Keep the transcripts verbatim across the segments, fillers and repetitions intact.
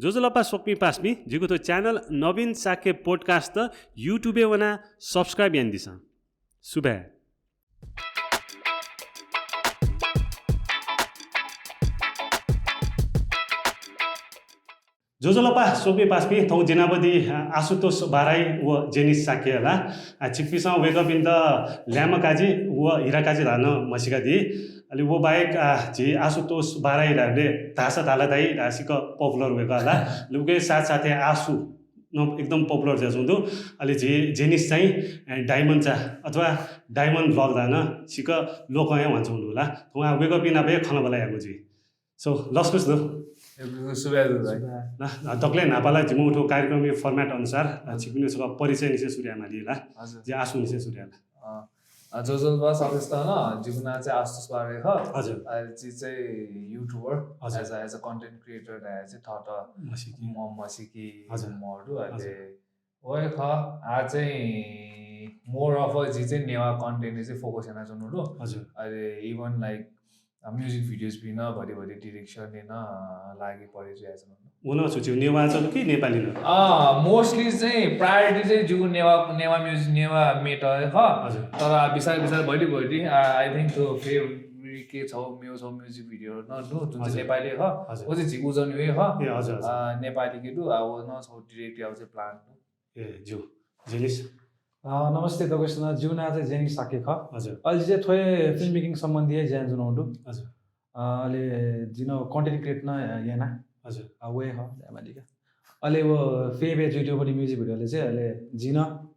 ज्वजलपा स्वकुमि पासापिं, जिगु थ्व channel नवीन शाक्य podcast YouTube-य् वनाः subscribe यानादिसँ। सुभाय्। ज्वजलपा स्वकुमि पासापिं, थौं जि नाप दी, आ, आशुतोष बाराही व जेनिस शाक्य ला। आ, छिकपिन्सं वय्कःपिन्त ल्याय्म्ह काजी व हिरा काजी धकाः नं म्हसीका दी। अले व बाहेक, आ, झी आशुतोष बाराही धाःबलय् धाःसा धाःला धाइ धाःसा सिक्क popular वय्कः ला। अले उकिया साथसाथै आशु नं एकदम popular जुयाच्वंगु दु। अले झी जेनिस चाहिँ, ए, diamond चा अथवा diamond vlog धकाः नं सिक्क लोकं हे ह्वानाच्वंगु दु ला। थौं आ, वय्कःपिं नाप हे खँल्हाबल्हा यायेगु जुइ। So, लसकुस दु। ए, बिल्कुल सुभाय् दु भाइ। सुभाय्। ल, दकलय् न्हापां ला जिमिगु थ्व कार्यक्रमया format अनुसार, अ, हजुर। छिकपिनिगु छकः परिचयनिसें सुरु यायेमाली ला। हजुर। जि आशुनिसें सुरु याये ला। अ, अ, ज्वजलपा सकसितं नं, जिगु नां चाहिँ आशुतोष बाराही खः। हजुर। अ, जि चाहिँ YouTuber, हजुर। As a, as a content creator धाःसा चाहिँ थःत म्हसीकी। म-, म्हसीकी हजुर। मदु, अले हजुर। वय् खः, आ चाहिँ more of a जि चाहिँ नेवाः content-य् चाहिँ focus यानाच्वनागु दु। हजुर। अले even like, अ, music videos-पिं नं भतिभति direction-य् नं लागि परे जुयाच्वनागु दु। व नं छु छिगु नेवाः चा दु कि नेपाली नं? अ, mostly चाहिँ priority चाहिँ जिगु नेवाः, नेवाः music, नेवाः matter हे खः। हजुर। तर बिस्तारै बिस्तारै भतिभति, आ, I think थ्व February-य् छगू मेगु छगू music video नं दु, जुन चाहिँ हजुर। नेपाली हे खः। हजुर। व चाहिँ झी उजनी हे खः। ए, हजुर, हजुर। अ, नेपाली हे दु, आ, व नं छगू direct यायेगु चाहिँ plan दु। ए, ज्यू। जेनिस? अ, नमस्ते दक्वसित नं, जिगु नां चाहिँ जेनिस शाक्य खः। हजुर। अले जि चाहिँ थ्व हे filmmaking सम्बन्धी हे ज्या यानाच्वनागु दु। हजुर। अ, अले जिं नं content create नं याना। हजुर। अ, व हे खः, ज्या यायेमाली का। अले व Feb-य् जुइत्यंगु music video-लय् चाहिँ अले जिं नं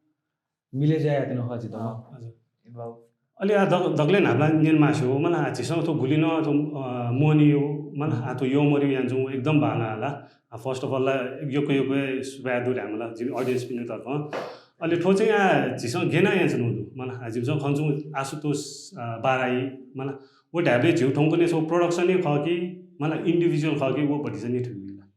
मिले ज्या यानातयागु खः जितः। अँ, हजुर। Involve। अले आ दक-, दकलय् न्हापां न्यनेमाःसा, मला आ झीसं थ्व गुलि नं थ्व, अ, मोहनीया, मला आ थ्व यःमरिया यानाच्वंगु एकदम बांलाः ला। आ, first of all ला यक्व यक्व सुभाय् दु धायेमाल जिमि audience-पिनि तर्फं। अले थ्व चाहिँ आ झीसं गय् यानाच्वनागु दु, मला आ जिमिसं खनाच्वंगु आशुतोष, अ, बाराही, मला व धायेबलय् झीगु थौंकन्हय् छगू production हे खः कि, मला individual खः कि, व भतिचा न्यने थुइका ला।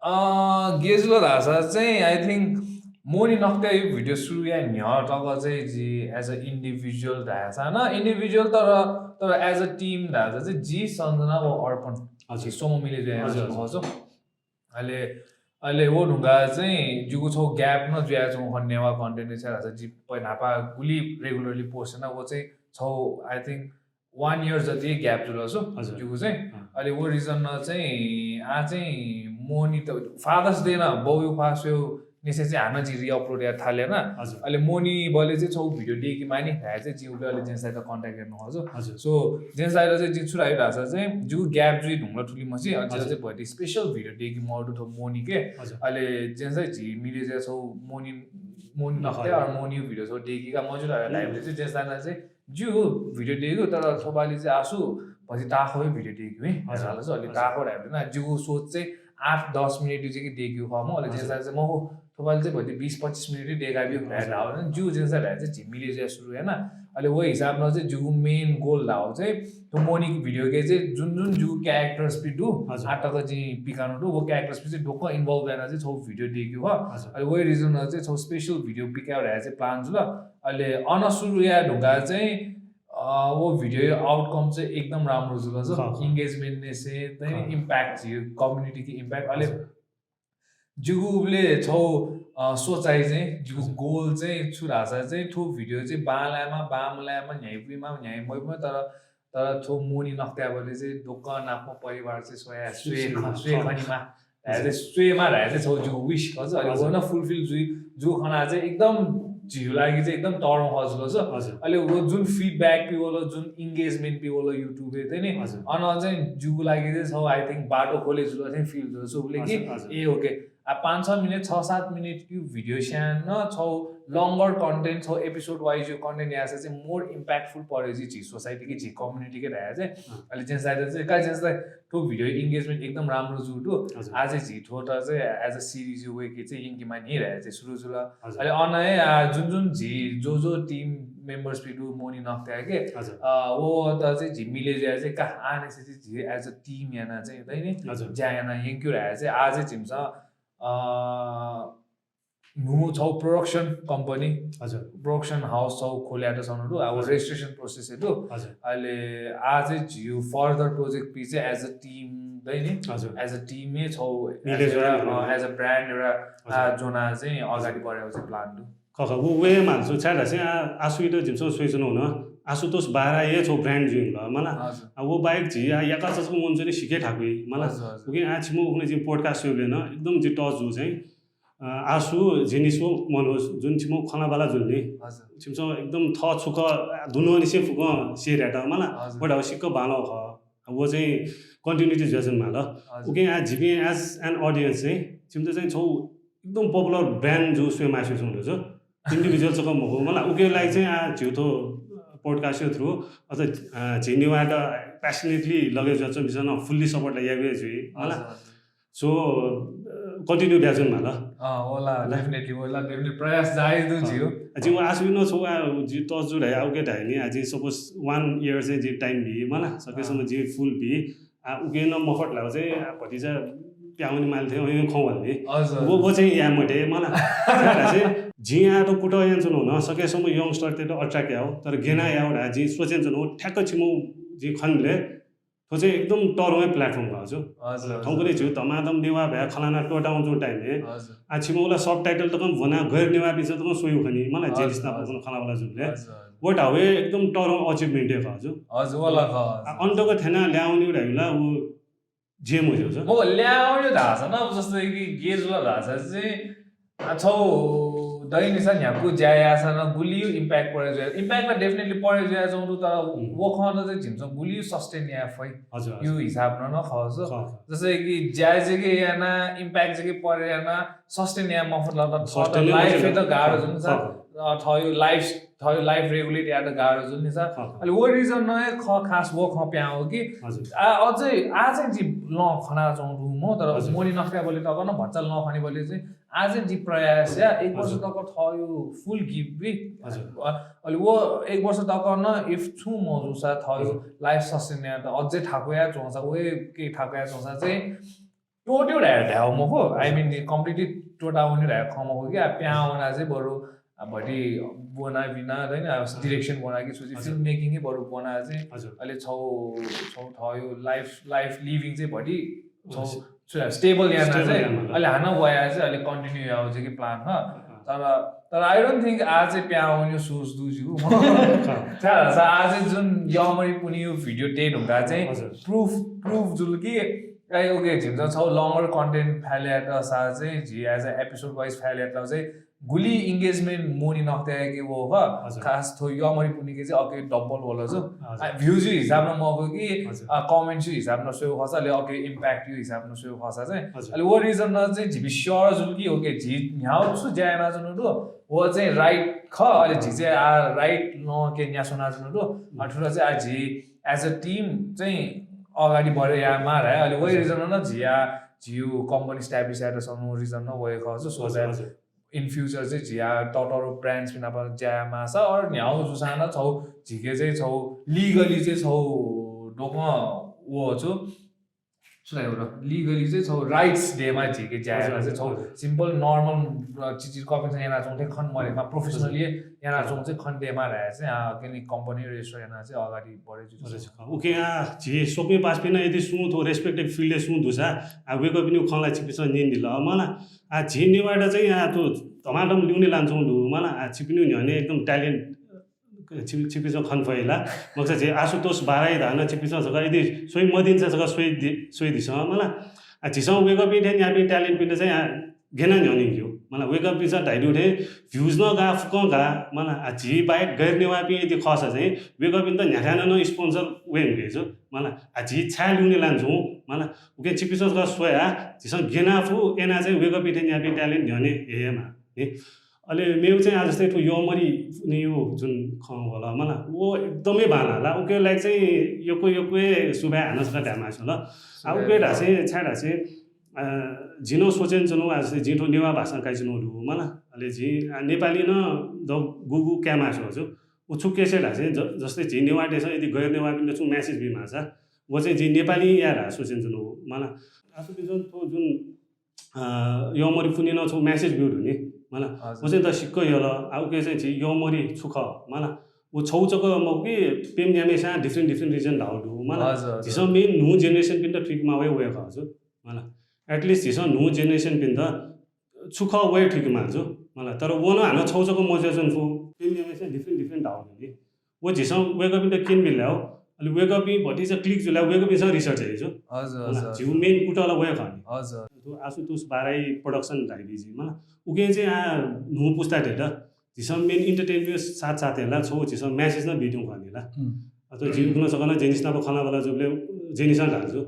अ, गय् जुल धाःसा चाहिँ, I think, मोहनी नखःतय् video सुरु याये न्ह्यः तक चाहिँ जि as a individual धाःसा नं individual, तर, तर as a team धाःसा चाहिँ जि, सञ्जना व अर्पण, हजुर। जि स्वम्ह मिले ज्या यानाच्वनागु खः। हजुर, हजुर। अले, अले व धुंकाः चाहिँ जिगु छगू gap नं जुयाच्वंगु खः नेवाः content-य्, छाय् धाःसा जि पै न्हापा गुलि regularly post याना, व चाहिँ छगू, I think, one year जति gap जुल छु, हजुर। जिगु चाहिँ। अँ। अले व reason नं चाहिँ, आ चाहिँ मोहनी त Father's Day नं बौया ख्वाः स्वयेगु निसें चाहिँ हानं जिं reupload याये थाले याना। हजुर। अले मोहनीबलय् चाहिँ छगू video दयेके माःनि धाये चाहिँ जिं उबलय् अले जेन्स दाइयात contact यानागु खः छु। हजुर। So, जेन्स दाइयात चाहिँ जिं छु धाये धाःसा चाहिँ जिगु gap जुइ धुंकल थुलि म्हसी, अले हजुर। चाहिँ भति special video दयेके मदु थ्व मोहनीके। हजुर। अले जेन्स दाइ झी मिले ज्या छगू मोहनी, मोहनी नखः। नखःया अले मोहनी video छगू दयेके का मज्यू ला धायेबलय् चाहिँ जेन्स दाइनं चाहिँ ज्यू, video दयेके दु, तर थ्वपालि चाहिँ आशु भति ताःहाकःगु video दयेके हुँ। हजुर। अले हजुर। ताःहाकःगु धायेबलय् नं जिगु सोच चाहिँ आठ दस मिनेट जक दयेकेगु खः मखु, अले हजुर। जेन्स दाइनं चाहिँ मखु, थ्वपालि चाहिँ भति बिस पच्चिस मिनेट दयेकाब्यु हजुर। धाःगु। ज्यू, जेन्स दाइ धाःसा चाहिँ झी मिले ज्या सुरु याना। अले व हिसाबं चाहिँ जिगु main goal धाःगु चाहिँ थ्व मोहनी videoके चाहिँ जुन जुन जिगु characters-पि दु, हजुर। आःतक जिं पिकानु दु, व characters-पि चाहिँ ढुक्क involve याना चाहिँ छगू video दयेकेगु खः। हजुर। अले वही reason-नं चाहिँ छगू special video पिकाये धाःसा चाहिँ plan जुल। अले अन सुरु याये धुंकाः चाहिँ अ, व video-या outcome चाहिँ एकदम राम्रो जुल। खः, खः। Engagement-निसें चाहिँ खः। Impact, झी community-के impact। अले हजुर। जिगु उबलय् छगू, अ, सोचाइ चाहिँ, जिगु हजुर। Goal चाहिँ छु धाःसा चाहिँ थ्व video चाहिँ बांलायेमा, बांमलायेमा, न्ह्याइपुइमा, न्ह्याइमपुइमा, तर, तर थ्व मोहनी नखःयाबलय् चाहिँ ढुक्क नापं परिवार चाहिँ स्वया, स्वये, स्वये, खँ-, स्वये खः। खनेमा। धाःसा स्वयेमा धाःसा चाहिँ छगू जिगु wish खः छु। अले हजुर। व नं fulfill जुइ, जूगु खनाः चाहिँ एकदम झीगु लागि चाहिँ एकदम तःधंगु खः जुल छु। हजुर। अले व जुन feedback-पि वल, जुन engagement-पि वल YouTube-य् चाहिँ नि, हजुर। अन चाहिँ जिगु लागि चाहिँ छगू, I think, बाटो खोले जुल चाहिँ feel जुल छु। उबलय् कि, हजुर, हजुर। ए, OK, आ, पाँच छ मिनेट, छ सात मिनेट कि video स्यान नं छगू longer content, छगू episode wise यो content याःसा चाहिँ more impactful परे जि, झी society-के, झी community-के धाःसा चाहिँ। अँ। अले जेन्स दाइयात चाहिँ, का जेन्स दाइ, थ्व video engagement एकदम राम्रो जूगु दु। हजुर। आः चाहिँ झी थ्वयात चाहिँ as a series वय्के चाहिँ यंके माःनि धाःसा चाहिँ सुरु जुल। हजुर। अले अन हे, आ, जुन जुन झी जो जो team members-पि दु मोहनी नखःयाके, हजुर। अ, वयात चाहिँ झी मिले ज्या चाहिँ का आःनिसें चाहिँ झी as a team याना चाहिँ, चाहिँ नि, हजुर। ज्या याना यंकेगु धाःसा चाहिँ आः चाहिँ झीसं, अ, न्हू छौ production company, हजुर production house छौ खोल्यात छनु दु। अब हजुर। Registration process हे दु। हजुर अहिले आज झिउ further project पि चाहिँ as a team दै नि, हजुर as a team हे छौ मिले जुले माने। As a brand एउटा हजुर। जोना चाहिँ अगाडि बढेको चाहिँ plan दु। खः खः, व वे मान्छु छाय् धाःसा आ- आशुइत जिमिसं स्वइच्वनु हुन, आशुतोष बारा हे छौ brand जुइ मला। हजुर आ, व बाहेक झी आ याका चचक मन चाहिँ सिके ठाकुइ मला। हजुर हजुर उके आ छिमु उखने जिम podcast स्वइबले न एकदम जि touch जू चाहिँ अ, आशु, जेनिस व मनोज जुन छिमु खनाबाला जुल नि। हजुर छिमसं एकदम थ छुक दुनो निसे फुक share यात मला। हजुर। व ढाउ सिक्क बालो ख। व चाहिँ continuity जुयाचन माल। हजुर। उके आ जिबे as an audience चाहिँ छिमत चाहिँ छौ एकदम popular brand जू स्वये मास्यु छौ दु। Individual चक मखु मला। उके लागि चाहिँ आ झिउ थो podcast through अथवा झिनेवाट passionately लगे जुयाचन बिसन fully support ला याबे जुइ मला। हजुर हजुर। So continue ब्याचन माल। अँ, होला, definitely, होला, definitely प्रयास जारी दु झिउ। जिउ आशु न छौ आ जि touch जू ढाइ आ उके ढाइ नि आ जि suppose one year चाहिँ जि time बी मला। सकेसम्म जि full बी आ उके न मफट लाउ चाहिँ आ भतिजा प्याउनी माल थे खौ वाल नि। हजुर वो वो चाहिँ या मटे मला। चाहिँ जि आ तो कुट यान चुनो न सकेसम्म youngster ते तो attract याउ तर गेना याउ ढा जि सोचेन चुनो ठ्याक्क छिमु जि खनले थो चाहिँ एकदम टरौं platform का हजुर। हजुर थौंकने झिउ धमाधम नेवा भ्या खलाना टोटाउन जुन time हे हजुर आ छिमौला subtitle तकम भना गैर नेवा बिच तकम सोयु खनी मला। हजुर, जेनिस ना हजुर। पकन खलावला जुले हजुर वो ढावे एकदम टरौं achievement हे का हजुर। हजुर होला ख आ अन्तको थेना ल्याउनी ढाइला वो जे मो जुल। म ल्याउने धासा न अब जस्तै कि गेजुला धासा चाहिँ आ, छौ दैनिसा न्ह्याक्कु ज्या यासा न गुलियो impact परे जुया, impact ला definitely परे जुया जाउँ दु तर वो खन चाहिँ झिमसं गुलियो sustain या फै हजुर यो हिसाब न न खस। खः। जस्तै कि ज्या जगे याना impact जगे परे याना sustain या मफत ला त Sustain नै life मफत। त गाह्रो जुन सा खः। थयो life थयो life regulate या त गाह्रो जुन नि सा। खः। अलि वो reason न हे ख खास वो ख प्याउ हो कि हजुर आ अझै आ चाहिँ जि ल खना चाहन्छु म तर हजुर। मोनी नख्या बोले तक न भच्चा ल खनी बोले चाहिँ आ चाहिँ जि प्रयास या एक वर्ष हजुर। तक थयो full give बी। हजुर अ- अलि वो एक वर्ष तक न if छु मजु सा थयो life sustain या त अझै ठाको या चोंसा वो के ठाको या चोंसा चाहिँ टोट्यो ढाया ढाया मखो। I mean completely टोटा उनी ढाया खमखो कि आ प्याउ वना चाहिँ बरु आ भति बोना बिना दैन आ direction बोना कि सुझी हजुर। Film making हे बरु बोना चाहिँ हजुर अलि छौ छौ थयो life life living चाहिँ भति छौ हजुर। छु stable याना Stable चाहिँ याना। अलि हाना वया चाहिँ अलि continue याउ चाहिँ कि plan ह। तर तर I don't think आ चाहिँ प्याउ वनी सोच दु जु। खः। आ चाहिँ जुन यमरी पुनि यो video टेन हुँदा चाहिँ हजुर। Proof proof जुल कि ए okay झिमसं छौ longer content फाइल यात सा चाहिँ झि as a episode wise file यात चाहिँ गुली engagement मोनी नख्या के वो ख। हजुर। खास थो यमरी पुनि के चाहिँ अके double वल जो। हजुर। आ, views हिसाब न मगो कि हजुर। आ, comments हिसाब न सोयु खसा ले अके impact यो हिसाब न सोयु खसा चाहिँ हजुर। अलि वो reason न चाहिँ झिबी sure जुल कि okay झि न्ह्याउ छु ज्या याना जुनु दु वो चाहिँ right ख। अलि झि चाहिँ आ right न के न्यासो ना जुनु दु। आ ठुला चाहिँ आ झि as a team चाहिँ अगाडि बढे या मार है। अलि वही reason न झिया झिउ company establish यात सनु reason न वही ख जो। So हजुर that हजुर in future चाहिँ झिया टटर brands पिना पर ज्या मासा और न्याउ जुसाना छौ झिके चाहिँ छौ legally चाहिँ छौ डोक वो छु। सुनाइ हो र legally चाहिँ छौ rights डेमा झिके ज्या याना चाहिँ छौ simple normal चिची कपिङ चाहिँ याना चौथे खन मरेमा professionally याना चौथे खन डेमा रहे चाहिँ आ केनी company register याना चाहिँ अगाडि बढे जुल। उके आ झी सोपे पासपिन यदि सुं थो respective field सुं दुसा आ वेकपिनि खला छिपिसं निन दिल मला। आ झी नेवाडा चाहिँ आ तो धमाधम ल्युने लान्छौं दु मला। आ छिपिनि न्ह्यने एकदम talent छिपिसं खन फैला। मक्सा झे आशुतोष बाराई धान छिपिसं सका यदि सोइ मदिन सका सोइ सोइ दिस मला। आ झिसं वेकपिन थें न्यापि talent पिन चाहिँ आ गेना न्ह्यने ग्यु मला। वेकपिसं धाइदु थें views न गा फुकं गा मला। आ झी बाहेक गैर नेवापि यदि खसा चाहिँ वेकपिन त न्ह्याथान न sponsor वेन गेजु मला। आ झी छाय ल्युने लान जुं मला। उके छिपिसं सका सोया झिसं गेना फु एना चाहिँ वेकपिन थें न्यापि talent न्ह्यने हे मा नि। अले मेउ चाहिँ आ जस्तै थु यमरी नियो जुन खं होला मला वो एकदमै बाना ला। उके लाइक चाहिँ यको यको सुबा हाना सका ध्यान आइसला। आ उके धासे छाय धासे जिनो सोचेन चनु आ जस्तै जिथो नेवा भाषा काइचनु दु मला। अले जि नेपाली न द गुगु क्यामा सो जो उछु केसे धासे जस्तै जि नेवा देश यदि गैर नेवापिन छु message बी मासा वो चाहिँ जि नेपाली या रा सोचेन चनु मला। आसु बिजन थो जुन यमरी पुनि न छु message ब्यू धुनि। मला। हजुर। व चाहिँ द सिक्क यल, आ, उके चाहिँ झी यःमरि छु खः, मला। व छौ जक मखु कि प्रेम न्याम्हेस्यां different different reason धाउ दु, मला। हजुर, हजुर। झीसं main न्हू generation पिन्त थुइकेमाः वये वये खः जु, मला। At least झीसं न्हू generation पिन्त छु खः वये थुइकेमाः जु, मला। तर व नं हानं छौ जक मजुयाच्वने फु, प्रेम न्याम्हेस्यां different different धाउ दु नि। व झीसं वय्कःपिन्त क्यनेबिल धायेगु, अले वय्कःपिं भतिचा click जुल धायेगु, वय्कःपिन्सं research याइ जु। हजुर, मला, हजुर। झीगु main कुतः ला वये खः नि। हजुर। तो आशुतोष बाराइ production धाइबी जि, मला। उके चाहिँ आ न्हू पुस्ता धयेत झीसं main entertainment साथ साथ हे ला छौ झीसं message नं बी धुंकल नि ला। हुँ। अथवा जि उखुन्हु सकल Genesis नाप खँल्हाबल्हा जूबलय् Genesis नं धाल जु।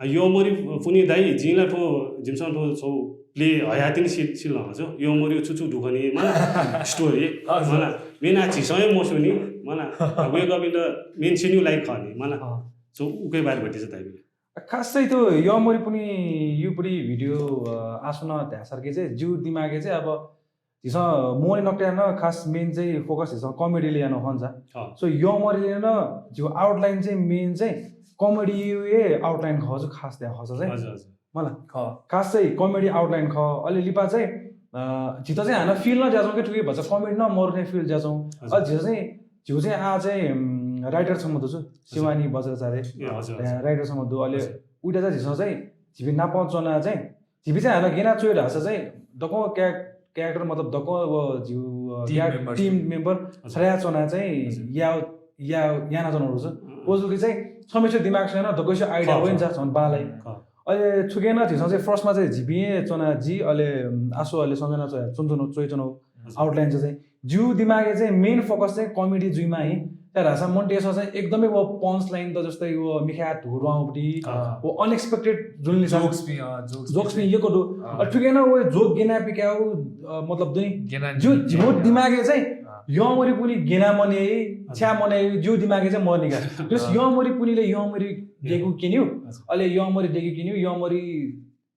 आ, यःमरि पुन्हि दाइ, जिं ला थ्व, जिमिसं थ्व छौ play हयातिनि सि-, सिल हं जु। यःमरि छु छु दु खनि, मला, story, हजुर। मला, main आ झीसं हे मस्यू नि, मला। आ, वय्कःपिन्त main सिन्यु like खः नि, मला। अँ। So, उके बारे भतिचा धाइबी। खासै त्यो यःमरि पुन्हि यु पुन्हि video, अ, आसुन धाये सरके चाहिँ जिउ दिमागे चाहिँ अब झीसं मोहनि नकतिया नं खास main चाहिँ focus झीसं comedy ले याना हंसा। अँ। So, यःमरिले नं जिउ outline चाहिँ main चाहिँ comedy हे outline खः जु खास धाये हंसा चाहिँ। हजुर, हजुर। मला। खः। खास चाहिँ comedy outline खः। अले लिपा चाहिँ, अ, झीत चाहिँ हानं feel नं ज्याझौं के थुके भचा comedy नं मरु थें feel ज्याझौं। हजुर। अले झीत चाहिँ, झीउ चाहिँ आ चाहिँ, उम्, writer छम्ह दु जु, शिवानी बज्राचार्य। ए, हजुर, हजुर। Writer छम्ह दु। अले हजुर। उइटा चाहिँ झीसं चाहिँ झीपिं नाप च्वना चाहिँ झीपिं चाहिँ हानं गेना च्वये धाःसा चाहिँ दक्वं क्या-, character मतलब दक्वं व जिउ, अ, team क्या-, member। Team member हजुर। छ्वया च्वना चाहिँ हजुर। या-, या-, याना च्वना जु। अँ। व जुल कि चाहिँ छम्हेसियो दिमाग स्वयां नं दक्वसियो idea खः, वइन खः। जा झन बांलाइ। खः। अले थुके नं झीसं चाहिँ first मा चाहिँ झीपिं हे च्वना जि, अले, उम्, आसु, अले सञ्जना च्वया च्वन च्वन च्वया च्वन हजुर। Outline चाहिँ जिउ दिमागे चाहिँ main focus चाहिँ comedy जुइमाः हि। त्या धाःसा मन्टेस चाहिँ एकदमै व punchline त जस्तै व मिखाय् धुरुवांपट्टि, अँ। व unexpected जुल नि सा। Jokes पिं, अँ, jokes jokes पिं। पिं यक्व दु। अँ। अ, थुके नं व joke गेना पिकाउ, अ, मतलब दुनि। गेना जिउ, नि। जिउ दिमागे चाहिँ अँ। यःमरि पुन्हि गेना मने, हजुर। छ्या मने, जिउ दिमागे चाहिँ मनिका। Plus अँ। यःमरि पुन्हिले यःमरि गेना। देगु किन्यु, हजुर। अले यःमरि देगु किन्यु, यःमरि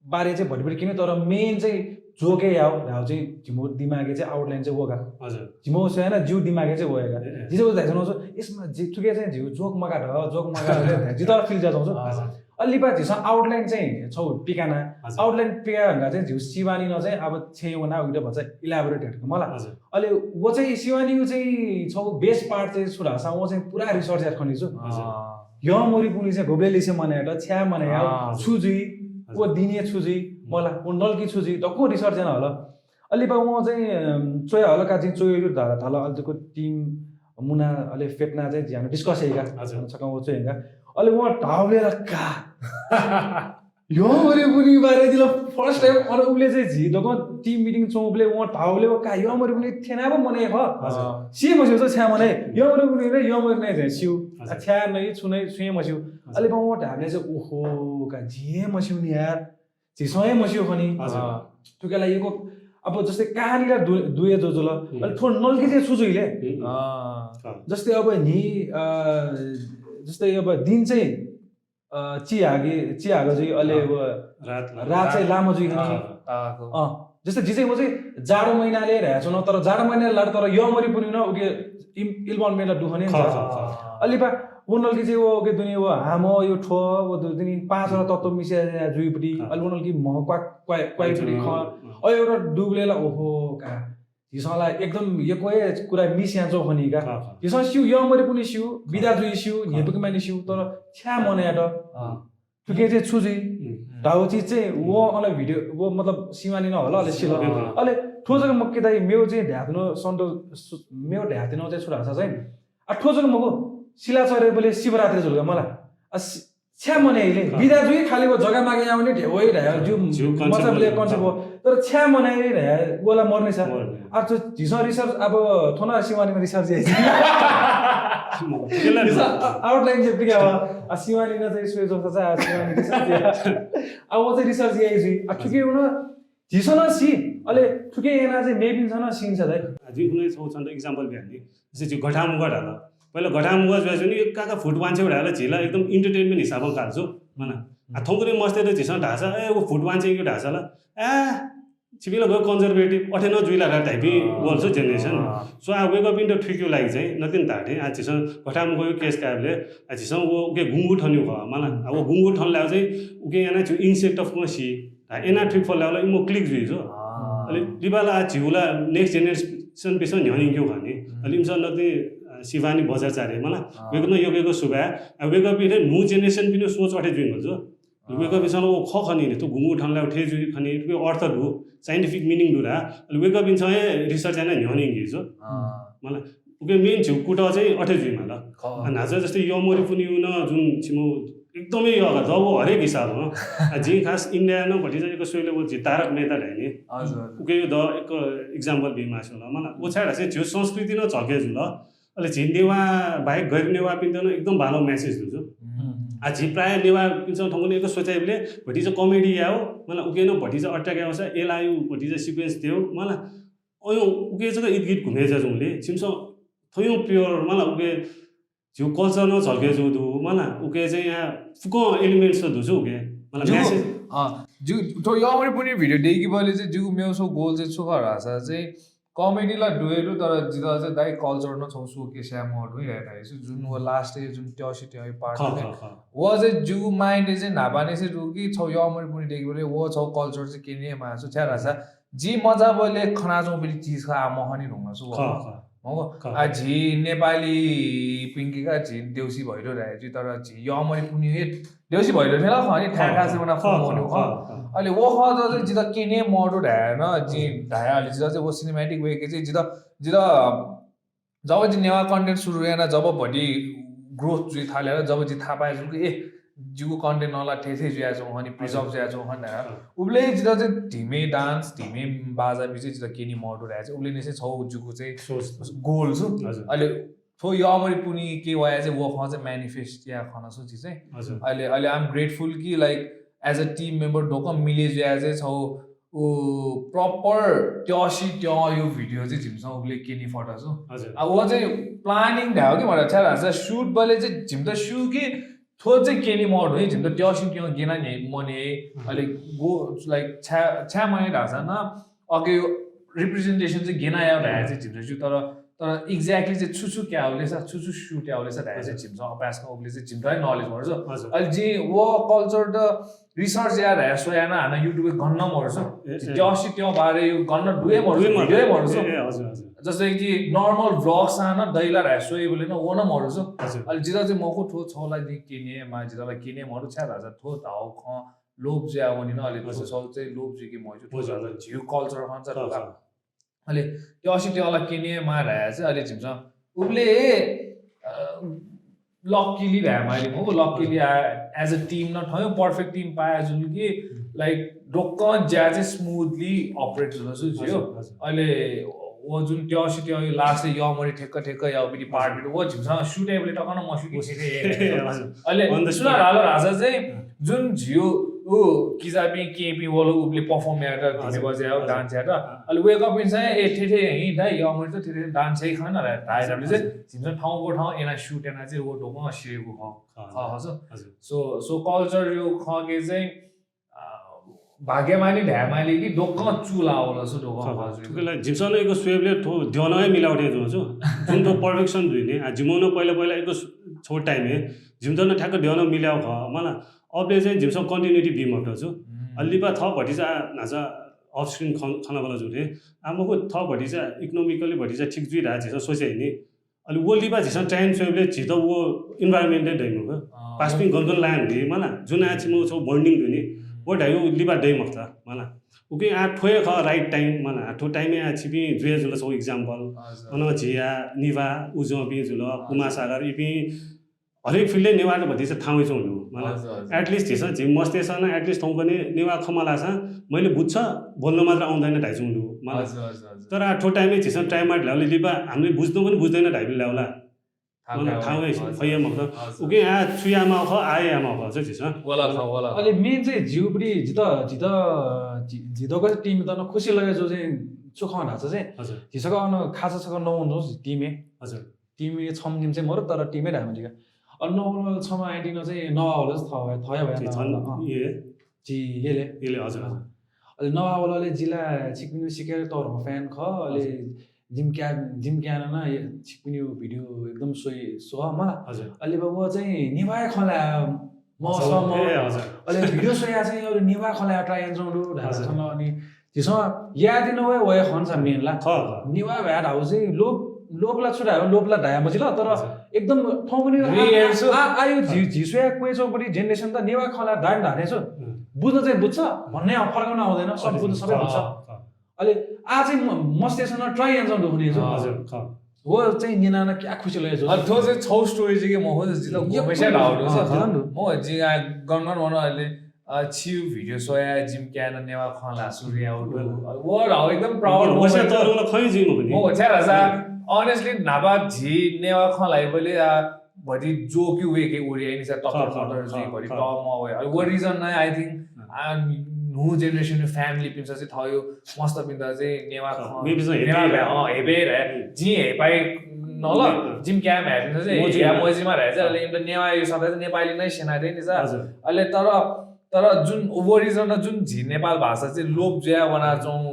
बारे चाहिँ भतिभति किन्यु, तर main चाहिँ joke याउ, धाउ चाहिँ जिमो दिमागे चाहिँ outline चाहिँ वगा। हजुर। जिमो स्वयां नं जिउ दिमागे चाहिँ वयेगा। ए, ए। जिसे उस धाइसन छु, इसमा जि थुके चाहिँ जिउ joke मगा ध, joke मगा ध, जित feel ज्याझौं छु। हजुर। अले लिपा झीसं outline चाहिँ छौ पिकाना। हजुर। Outline पिका भन्दा चाहिँ जिउ शिवानी नं चाहिँ अब छेँ वना उइटा भचा elaborate यात मला। हजुर। अले व चाहिँ शिवानीउ चाहिँ छौ best part चाहिँ छु धाःसा व चाहिँ पुरा research यात खनि छु। हजुर। अँ। यःमरि पुन्हि चाहिँ गुबलेलिसे मने यात, छ्या मने याउ, अँ। छु जुइ, हजुर। व दिने छु जुइ, मला, व नल्की छु जुइ, दक्व research याना हल। अले लिपा व चाहिँ, अम, च्वया हल का जिं च्वया धाल, धाल, अले दक्व team मुना, अले फेटना चाहिँ झी हानं discuss याइगा। हजुर। छकः व च्वयेगा। अले व धाउले ला का। यःमरि पुन्हि बारे जिल first time, अन उबले चाहिँ झी दक्व team meeting च्वंबले व धाउले व का यःमरि पुन्हि थेना ब मने ख। हजुर। सी मस्यू छ छ्या मने, यःमरि पुन्हि रे यःमरि नै चाहिँ स्यू। हजुर। आ, छ्या नै, छु नै, छुं हे मस्यू। हजुर। अले व धाउले चाहिँ, ओहो, का झी हे मस्यू नि यार। झीसं हे मस्यू खनि। हजुर। अँ। थुके ला यक्व, अब जस्तै कहानी ला दु-, दुए जो जुल। हम्म। अले थ्व नल्की चाहिँ छु जुइले? हम्म। अँ। अँ। जस्तै अब नि, अ, जस्तै अब दिन चाहिँ अ, चिहागे, चिहागे जुइ, अले अँ। व रात लामो। रात चाहिँ लामो जुइ खनि। अँ, ताको। अँ, जस्तै जि चाहिँ व चाहिँ जाडो महिनाले ह्राय् च्वन, तर जाडो महिनाले लात, तर यःमरि पुन्हि नं उके इम-, involvement ला दु खनि खः, जा। खः, खः। अले लिपा व नल्की चाहिँ व उके दुनि व हाम, यो थ्व, व दु दुनि पाँचवटा तत्व मिसिया जुइपट्टि, अँ। अले व नल्की म्ह क्वा-, क्वा-, क्वाइपट्टि हजुर, खः। अँ, अँ। अ, एउटा दुबले ला, ओहो, का। झीसं ला एकदम यक्व हे कुरा miss याना च्वं खनि का। खः, खः। झीसं स्यू, यःमरि पुन्हि स्यू, खः। बिदा जुइ स्यू, खः। न्ह्यइपुके मानि स्यू, तर छ्या मने यात। अँ। थुके चाहिँ छु जुइ? हम्म। धाउ चिज चाहिँ व अन video, व मतलब शिवानी नं हल, अले सिल। बिल्कुल। अले थ्व जक मक्के दाइ, मेउ चाहिँ ध्यातन सन्त, सु-, मेउ ध्यातन चाहिँ छु धाःसा चाहिँ, आ, थ्व जक मखु, सिलाचह्रेबले शिवरात्रि जुल का मला। आ, सि-, छ्या मने याइले, खः। बिदा जुइ खालि व जग्गा मागे याउने ढेवै धाया, ज्यू ज्यू concept मचाबले हो। Concept हो। तर छ्या मने याइले धाया, व ला मर्ने छ। मर्ने। अब त झीसं research, अब थ्व नं शिवानीमा research याइ। शिवानी। झीसं outline चाहिँ पिकावा। आ, शिवानी नं चाहिँ स्वे जोसा छ, आ, शिवानी research याइ। आ, व चाहिँ research याइ जुइ। आ, थुके वन, झीसं नं सी, अले थुके याना चाहिँ मेपिन्सं नं सिन छ दाइ। आ, जिं कुनै छौ छन्त example बिया नि। जस्तै झी गथामुगः धाल। पहिला गथामुगः जुया जुनि काका फुट वांछ्वय् धाल, झी ला एकदम entertainment हिसाबं काल छु, माना। आ, थौंकन्हय् मस्तय्त झीसं धाःसा, ए, व फुट वांछ्वय् धाःसा ला, आ, छिपिं ला व conservative, अथे नं जुइ ला रा type-इ अँ। वल छु generation। अँ। So, आ, वय्कःपिन्त थुइकेगु लागि चाहिँ नकतिनि धाःथें, आ, झीसं गथामुगःया case कायेबलय्, आ, झीसं व उके गुंगू थन्यु खः, माना। आ, व गुंगू थन लाय् चाहिँ उके याना झी insect of सी, आ, एना थुइक फल लाय् ला इमो click जुइ छु। अँ। अले लिपा ला झीगु ला next generation पिसं न्ह्यःने यंकेगु खः नि। अले इमिसं नकतिनि, अ, शिवानी बज्राचार्य मला, वय्कलं यक्व यक्व सुभाय्। अ, वय्कःपिं थें न्हू generation पिनि सोच अथे जुइगु जुल। वय्कःपिन्सं ला व खः खनी नि, थ्व गुंगू थन ला थथे जुइ खनी, थुके अर्थ दु, scientific meaning दु ला। अले वय्कःपिन्सं हे research यानाः न्ह्यःने यंकी जुल। मला, उके main झीगु कुतः चाहिँ अथे जुइमाल। अ, न्हाचः जस्तै यःमरि पुन्हिया नं जुन छिमु एकदमै यः का, जब हरेक हिसाबं। अ, जिं खास इन्डियाय् नं भतिचा एक स्वयेबलय् व झी तारक मेहता धाइ नि। उके द एक example बीमास्ति ला। मला, व छाय् धाःसा झीगु संस्कृति नं झल्के जुल। अले झी नेवाः बाहेक गैर नेवाःपिन्त नं एकदम बांलाःगु message दु। आ, झी प्रायः नेवाःपिन्सं थौंकन्हय् एक स्वयाबलय् भतिचा comedy याउ, मला, उके नं भतिचा attack याउसा एलायु भतिचा sequence देउ, मला, अय् उके जक इदगीत घुमे जुयाच्वंबलय् छिमिसं थ्वयागु pure, मला, उके झीगु culture नं झल्के जूगु दु, मला, उके चाहिँ या फुक्कं elements दु छु उके, मला, message। अँ, जिगु थ्व यःमरि पुन्हि video दय्केबलय् चाहिँ जिगु मेगु छगू goal चाहिँ छु खः धाःसा चाहिँ comedy ला दु हे दु, तर जितः चाहिँ दाइ culture नं छगू showcase याये मदु हे धाइ। जुन व last-य् जुन त्यःसि त्यःया part खः, खः, खः। व चाहिँ जिगु mind-य् चाहिँ न्हापांनिसें दु कि छगू यःमरि पुन्हि दय्केबलय् व छगू culture चाहिँ क्यने माःगु छु, छाय् धाःसा जि मचाबलय् खनाच्वंपिं चिज खः, आ, मखने धुंकल छु व। खः, खः। मखु। खः। आ, झी नेपालीपिंके का झी देउसी भैलो धाइ, तर झी यःमरि पुन्हि हे देउसी भैलो थें ला खः नि, थाय् थासय् वनाः फुक्क मखु। अले व खः चाहिँ जितः क्यने मदु धायेन, जिं धाये, अले जितः चाहिँ व cinematic way-य् चाहिँ जितः, जितः जब जि नेवाः content सुरु याना, जब भति growth जुइ थाले, जब जि थाहा पाये जुल कि, ए, जिगु content नं ला थथे थथे जुयाच्वंगु खः नि, preserve जुयाच्वंगु खः नि। उबलय् जितः चाहिँ धिमे dance, धिमे बाजा music जितः क्यने मदु धायेगु छु। उबलय् निसें छगू जिगु चाहिँ सोच। Goal छु। हजुर। अले थ्व यःमरि पुन्हि क्यने वया चाहिँ व खँ चाहिँ manifest याये खन छु जि चाहिँ। हजुर। अले, अले I'm grateful कि, like, as a team member दोकं मिले जुया चाहिँ छगू उ proper त्यःसि त्यःया video चाहिँ जिमिसं उबलय् क्यने फत छु। हजुर। आ, व चाहिँ planning धायेगु कि मला, छाय् धाःसा shoot बलय् चाहिँ जिमित स्यू कि थ्व चाहिँ क्यने मदु हे, जिमित त्यःसि त्यः गेना न्ह्याइ मन्याइ, अले गु, like, छाय्, छाय् मन्याइ धाःसा नं अके representation चाहिँ गेना याउ धाये चाहिँ जिमित स्यू, तर, तर exactly चाहिँ छु छु क्याउलेसा, छु छु shoot याउलेसा धाये चाहिँ जिमिसं अभ्यास उबलय् चाहिँ जिमित हे knowledge मदु छु। हजुर। अले जिं व culture त research याये धाये स्वयाना हानं YouTube-य् गन नं मदु छु। ए, ए। त्यःसि त्यः बारे गन नं दु हे मदु छु, video हे मदु छु। ए, ए, हजुर, हजुर। जस्तै कि normal vlogs-नं दइ ला धाये स्वयेबलय् नं व नं मदु छु। हजुर। अले जितः चाहिँ मखु थ्व छगू ला जिं क्यने माः, जितः ला क्यने मदु छाय् धाःसा थ्व धाउ खँ लोप जुया वनिन, अले थ्व छगू चाहिँ लोप जुइके मज्यू, थ्व धाःसा झीगु culture खँ चाहिँ। अले त्यःसि त्यः ला क्यने माः धाये चाहिँ अले जिमिसं उबलय्, अ, luckily धाये माः अले मखु, luckily आ, as a team नं थ्व perfect team पाये जुल कि, like, दोकं ज्या चाहिँ smoothly operate जुल छु जियो। हजुर, हजुर। अले व जुन त्यःसि त्यः last-य् यःमरि ठेक्क ठेक्क याउपिनि part-पिं व जिमिसं shoot याइबलय् तकं नं मस्यू कि ठेठे याइ। हजुर। अले सुनां धाल धाःसा चाहिँ जुन जियो उ किजापिं केहेँपिं वल उबलय् perform यायेत, धिमे बज्या यायेत, dance यायेत। अले वय्कःपिन्सं ए थेथे हिं दाइ यःमरि त थेथे dance याइ खन धाइ धाइबलय् चाहिँ जिमिसं थौंको थौं याना shoot याना चाहिँ व दोकं स्येगु खः। खः, खः। So, so culture-या खँके चाहिँ, अ, भाग्यमानी धाये माली कि दोकं चूल वल छु दोकं खः। थुके ला जिमिसं नं एक स्वयेबलय् थ्व द्यः नं हे मिलाउ थें जुल छु। जुन थ्व perfection जुइ नि, आ, जिमिसं नं पहिला पहिला एक छगू time-य् जिमित नं ठ्याक्क द्यः नं मिलाउ खः। मला, अबलय् चाहिँ जिमिसं continuity बी मफुत छु। अले लिपा थः भतिचा न्हाचा off screen खँ-, खँल्हाबल्हा जू थें। आ, मखु, थः भतिचा economically भतिचा ठीक जुइ धाये झीसं सोचे नि। अले व लिपा झीसं time स्वयेबलय् झीत व environment हे दइ मखु। पासापिं गन गन लायेगु दु मला, जुन आः छिमिगु छगू bonding दु नि, व धाइगु लिपा दइ मखुत मला। उकिं आः थ्व हे खः right time मला। आः थ्व time-य् आः छिपिं जुया जुल छगू example। अन झी आः निभा, उज्वंपिं जुल, कुमार सागर, इपिं हरेक field-य् नेवाःत भतिचा थाहां वयाच्वंगु दु मला। At least झीसं, झी मस्तय्सं नं at least थौंकन्हय् नेवाः खँ मल्हाःसां, मैले बुझ्छु, बोल्न मात्र आउँदैन धाइच्वंगु दु मला। तर आः थ्व time-य् झीसं try यायेबलय् लिपा हामीले बुझ्न पनि बुझ्दैन धाइबलय् ला। थाहां वइ, फइ हे मखुत। उकिं आः छु यायेमाःगु खः, आः यायेमाःगु खः झीसं। वल खः, वल। अले main चाहिँ जिगु पट्टि जितः, जितः, जि, जि दक्वसित team-यात नं खुसी लगे जूगु चाहिँ छु खः धाःसा चाहिँ, झी छकः अन खास छकः नौ वनाच्वंगु team-य्। Team-य् छम्ह निम्ह चाहिँ मरु, तर team-य् धायेमाली का। अले नौ वल छम्ह आन्टी नं चाहिँ नवाः वल, थः, थःया भया नवाः वल। अँ। झी यलय्। यलय्, हजुर, हजुर। अले नवाः वल, अले जि ला छिकपिनिगु सिक्क हे तःधंगु fan खः, अले जिमि काय्, जिमि काय्‌नं नं छिकपिनिगु video एकदम स्वइ, स्वः मला। अले लिपा व चाहिँ नेवाः खँ ल्हाये मसःम्ह। अले video स्वयाः चाहिँ अले नेवाः खँ ल्हाये try यानाच्वंगु दु धाःसा नं, अनि झीसं याये दिनं वये वये खन सा मेन ला। खः, खः। नेवाः भाय् धाउ चाहिँ लोप, लोप ला छु धायो, लोप ला धाया मजिल, तर हजुर। एकदम थौंकन्हय् आ, रियल छु। आ, आ, यो झी, झी स्वया क्वय् च्वंपट्टि generation त नेवाः खँ ला धाइन धाने छु। हुँ। बुझ्न चाहिँ बुझ्छ, भन्ने फरक नं आउँदैन, सब बुझ्छ, सबै बुझ्छ। खः, खः। अले आ चाहिँ म, मस्तेसन try याना चाहिँ दुखने छु। हजुर, खः। वो चाहिँ न्यना न क्या खुसी लगे जो। अ, थ्व चाहिँ छौ story चाहिँ के मखु, जित यो घुमेसे कुन धाउ छु। अ, खः। म जि आ गन गन वन अले अ, छिउ video स्वया जिम क्या न नेवाः खँ ला सुरु या उठु। हम्म। अ, वो राव एकदम proud moment वसे त। तर उला खै जिम हो नि। म छ्या राजा, हम्म। Honestly, न्हापा झी नेवाः खँ ला बले, आ, भति joke यु वे के उरिया नि सा खः, खः, खः, जुइ भति खः। Top म वे। अ, वो reason न, I think, हम्म। आ, न्हू generation family पिन्स चाहिँ थयो मस्त पिन्दा चाहिँ नेवाः खः, खँ, मे पिन्स हेपे नेवाः रे। भ्या, अ, हेपे रे। हम्म। जि हेपाइ नल, हम्म। जिम क्या म्ह्या पिन्स चाहिँ, म जिम या म्ह्या। म जिमा रे चाहिँ, अले इन्द नेवाः यो सबै नेपाली नै सेना दे नि सा। हजुर। अले तर तर जुन वो reason न जुन झी नेपाल भाषा चाहिँ लोप जुया वना च्वं,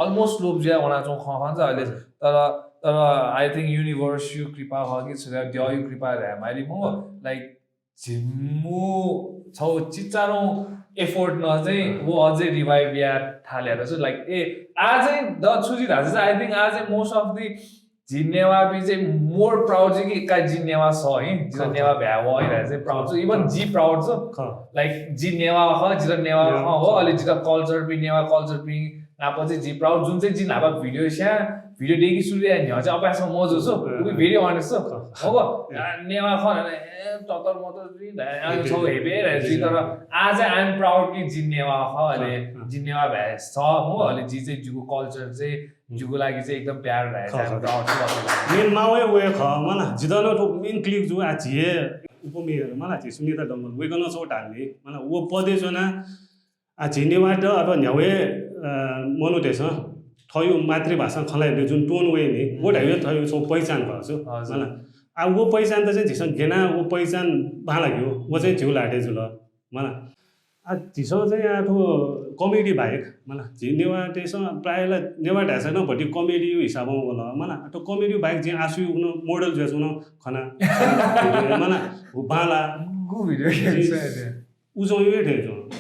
almost लोप जुया वना च्वं खँ खन्छ अले। हजुर। तर, तर I think universe यु कृपा हो कि छु या द्यः यु कृपा रे माइली मो, हजुर। Like, झिमु छौ चिचारौं effort न चाहिँ हजुर। वो अझै revive या थाले र छु, like, ए, आ चाहिँ द छु जि धाछ चाहिँ, I think आ चाहिँ most of the झी नेवाः पि चाहिँ more proud छु कि का जि नेवाः स है, जि त खः, नेवाः खः। भ्या व है रे चाहिँ proud छु, even जि proud छु। खः। Like, जि नेवाः ख, जि त नेवाः नेवाः ख हो, खः। अले जि त culture पि, नेवाः culture पि, नाप चाहिँ जि proud, जुन चाहिँ जि न्हापा video स्या, video देकी सुरु या न्ह्यः चाहिँ अभ्यास मजु छु, अँ। To be very honest छु। खः। हो ब? अँ। आ, नेवाः ख, ए, ततर मतर जि, आ, अँ, छौ हेपे रे, जि तर आ चाहिँ I'm proud कि जि नेवाः ख, अले अँ, अँ। जि नेवाः भ्या स हो, अँ। अले जि चाहिँ जिगु culture चाहिँ जिगु लागि चाहिँ एकदम प्यार रहे खः, चाहिँ खः। Main मावय् वये खः, मला, जितः नं थ्व main click जू, आ, झी हे उपमेयर, मला, झी सुनिता डंगोल, वय्कलं छौ धाल नि, मला, वो पदे च्वना, आ, झी नेवाःत अथवा न्ह्यावय्, अ, मनूतय्सं थयु मातृभाषां खँ ल्हाइबलय् जुन tone वइ नि, वो धाइबलय् थयु छौ पहिचान खः छु, हजुर। मला। आ, वो पहिचानत चाहिँ झीसं गेना वो पहिचान बांलाकेगु, वो चाहिँ झीगु लाटे जुल, मला। आ, झीसं चाहिँ आ थ्व comedy बाहेक, मला, झी नेवाःतय्सं प्रायः ला नेवाः धाःसा नं भति comedy यु हिसाबं वल, मला। आ थ्व comedy बाहेक झी आसु यु नं model जुया च्वना खना। मला, वो बांला। गु video झी game सा या? उजं यु हे थें च्वं।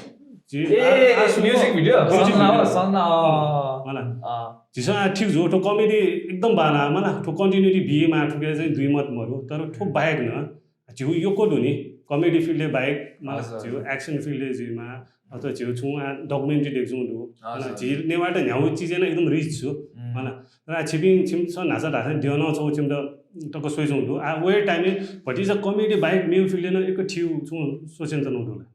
झी ए, आ, आसु music video? Music सन्ना video। हो, सन्ना, अ। मला। अ। झीसं आ ठीक जू, थ्व comedy एकदम बांला, मला। थ्व continuity बी मा थुके चाहिँ दुई मत मरु, तर थ्व बाहेक नं झीगु यक्व दु नि, comedy field बाहेक, मला, हजुर, झीगु हजुर। Action field जुइमा, अथवा झीगु छुं आ documentary देख्जुं दु, हजुर, मला, हजुर। झी नेवाःत न्ह्यागु चिजय् नं एकदम rich छु, हम्म। मला। तर आ छिपिं छिमिसं न्हाचा धाःसा द्यः नं छौ छिमित तक स्वइजुं दु। आ वये time भतिचा comedy बाहेक मेगु field नं एक ठिउ छुं सोचें तनु दु ला?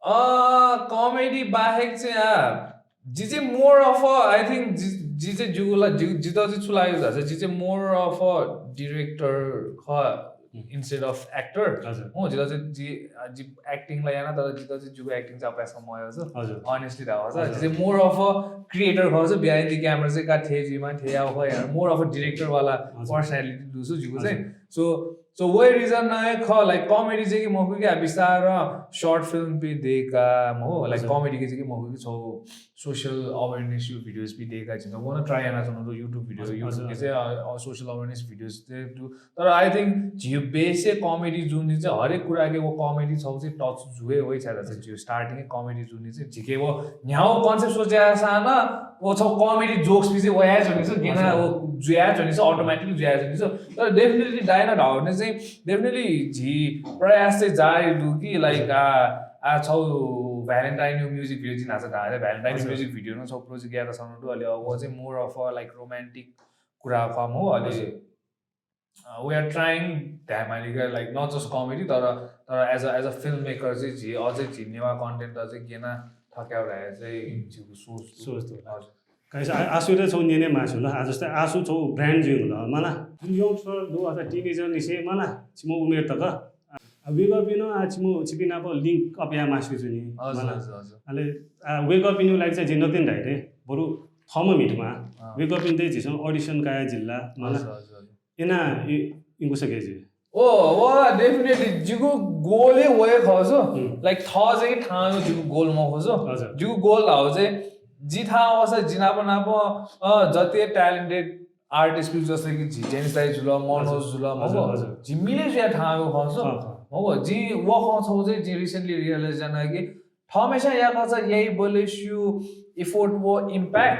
अ, comedy बाहेक चाहिँ, आ, जि चाहिँ more of a, I think, जि, जि चाहिँ जिगु ला, जि, जित चाहिँ छु लाग्यो धाःसा, जि चाहिँ more of a director खः, हम्म। Instead of actor। हजुर। हो, जित चाहिँ जि, आ, जि acting ला याना, तर जित चाहिँ जिगु acting चाहिँ अभ्यास मयो छ। हजुर। Honestly धाःसा, हजुर। जि चाहिँ more of a creator खः, so behind the camera चाहिँ का थे जिमा, थे या खः या, more of a director वाला हजुर। Personality दु छु जिगु चाहिँ। हजुर। So, so वही reason नं हे खः, like, comedy चाहिँ कि मखु कि आ बिस्तार short film पि देका मखु, like, हजुर। Comedy के चाहिँ कि मखु कि छौ social awareness यु videos पि देका छिन, वो नं try याना च्वनु दु YouTube video, हजुर, YouTube हजुर, के हजुर। चाहिँ, अ, अ, social awareness videos चाहिँ दु। तर I think झिउ base comedy जुन चाहिँ हरेक कुरा के वो comedy छौ चाहिँ touch जुए वइ छाय् धाःसा हजुर। झिउ starting comedy जुन चाहिँ झिके वो न्ह्याउ concept सोचे सा नं वो छौ comedy jokes पि चाहिँ वया च्वने छु, गेना हजुर। वो जुया च्वने छु, automatically जुया च्वने छु। तर definitely दाइनं धाउने चाहिँ definitely झी प्रयास चाहिँ जारी दु कि, like, हजुर। आ, आ, छौ Valentine यु music video जिं न्हाचा धाःसा Valentine हजुर। Music video नं छौ project यात सनु दु, अले वो चाहिँ more of a, like, romantic कुरा खः मखु, अले, हजुर। अ, we are trying धायेमाली का, like, not just comedy, तर, तर as a, as a filmmaker चाहिँ झी अझै झी नेवाः content अझै गेना थक्याउ धाये चाहिँ हम्म। झीगु सोच दु। सोच दु। हजुर। काइसा आ-, आसुइत छौ न्यने मासु ल, आ जस्तै आसु छौ brand जुइ हुल, मला। जुन youngster दु अथवा teenager निसे, मला, छिमो उमेर तक। आ, wake up in, आ, छिमो छिपिं नाप link up या मासु जुनि, हजुर, मला। हजुर, हजुर। अले, आ, wake up in like चाहिँ जि नतिन धाइ दे, बरु थम मिटमा। अँ। Wake up in दे झीसं audition काया जिल्ला, मला। हजुर, हजुर, हजुर। एना इ-, इङ्गुसा के जि। ओ, वा, definitely। जिगु goal हे वये खः छु। हम्म। Like, थ चाहिँ थाहा जिगु goal मखु छु। हजुर। जिगु goal हाउ चाहिँ, जि थाहा वसा, जि नाप नाप, अ, जति talented artist पि जस्तै कि झी जेनिस दाइ जुल, मनोज हजुर। जुल, हजुर, मखु। हजुर। झी मिले जुया थाहा खः छु। खः, खः। मखु, जि व खँ छौ चाहिँ, जि recently realize याना कि थःम्हेस्यां याकःचा याइबलय् स्यू effort व impact,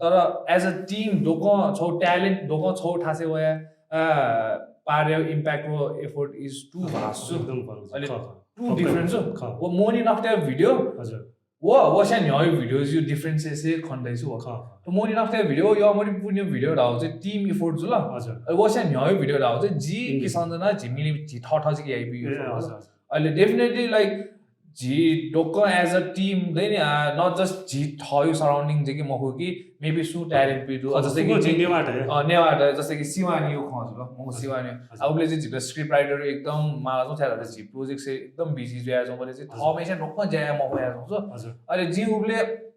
तर as a team दोकं छौ talent दोकं छौ थासय् वया, अ, पारय् impact व effort is too vast छु। एकदम फरक छ। अले खः, खः। Too different छु। खः। व मोहनी नखःतय् video, हजुर। व, व स्यां न्ह्यःया video यु difference से खने दइ छु व। खः, खः। त मोहनी नखःतय् video, यःमरि पुन्हिया video धाःगु चाहिँ team effort जुल। हजुर। अले व स्यां न्ह्यःया video धाःगु चाहिँ जि कि सम्झना झी मिलि झी थःथः जक याइपिं effort जुल। हजुर, हजुर। अले definitely, like, झी दोकं as a team दइ नि, आ, not just झी थःयु surrounding जक मखु कि maybe सुं talent पि दु, अझ जस्तै कि नेवाःत, अ, नेवाःत, जस्तै कि शिवानीयु खँ जुल, म शिवानी। हजुर। आ, उबले चाहिँ झीत script writer एकदम माला छु, थ्याला झी project से एकदम busy जुया छु, बले चाहिँ थःम्हेस्यां दोकं ज्या याये मफया छु। हजुर। अले जि उबले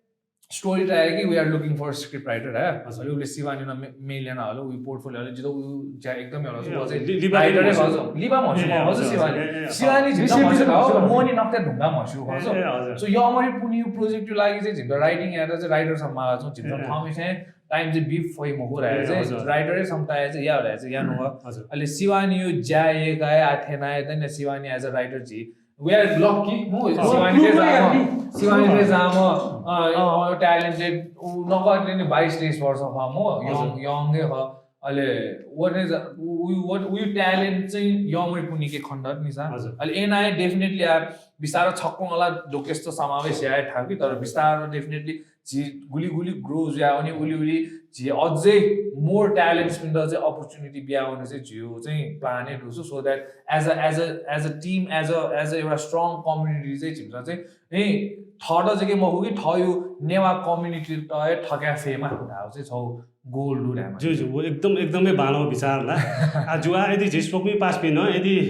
story त आयो कि we are looking for script writer है। हजुर। अले उबले शिवानी न मे-, mail याना हल, उयो portfolio हल, जित उयो ज्या एकदम हल, ए, हजुर। Writer है, हजुर। लिबा म्हस्यू, ए, हजुर, हजुर, शिवानी। ए, ए, शिवानी हजुर। जित म्हस्यू, मोहनी नखःतय् ढुंगा म्हस्यू, हजुर। ए, हजुर। So, यःमरि पुन्हिया project यु लागि चाहिँ जित writing यायेत चाहिँ writer सम्म माला छु, जित थःम्हेस्यां time चाहिँ बी फइ मखु धाये चाहिँ, हजुर। Writer है सम्म ताये चाहिँ या धाये चाहिँ या नु। हजुर। अले शिवानीयु ज्या हे गाय आथेनाय दन शिवानी as a writer झी We are lucky, मु, शिवानी चाहिँ जाम, शिवानी चाहिँ जाम, अ, अ, talented, उ नकतिनि बाइस तेइस वर्ष ख, मु, young, young हे ख। अले, व चाहिँ जा-, उ, उ, उ, उ talent चाहिँ यःमरि पुन्हिके खने दत नि सा। हजुर। अले, एनाय definitely आ, बिस्तार छक्वं अला दोकेस्त समावेश याये थाकि, तर बिस्तार definitely झी गुलि गुलि grow जुया वनी, उलि उलि झी अझै more talentsपिन्त चाहिँ opportunity बिया वने चाहिँ झीयु चाहिँ plan हे दु छु, so that as a, as a, as a team, as a, as a एउटा strong community चाहिँ झीसं चाहिँ नि थःत जक मखु कि थःयु नेवाः community त हे थकाये फेमा धाउ चाहिँ छौ goal दु धायेमा। ज्यू, ज्यू, व एकदम, एकदमै बांलाःगु विचार ला। आ, जु आ, यदि झी स्वकुमि पासापिं नं, यदि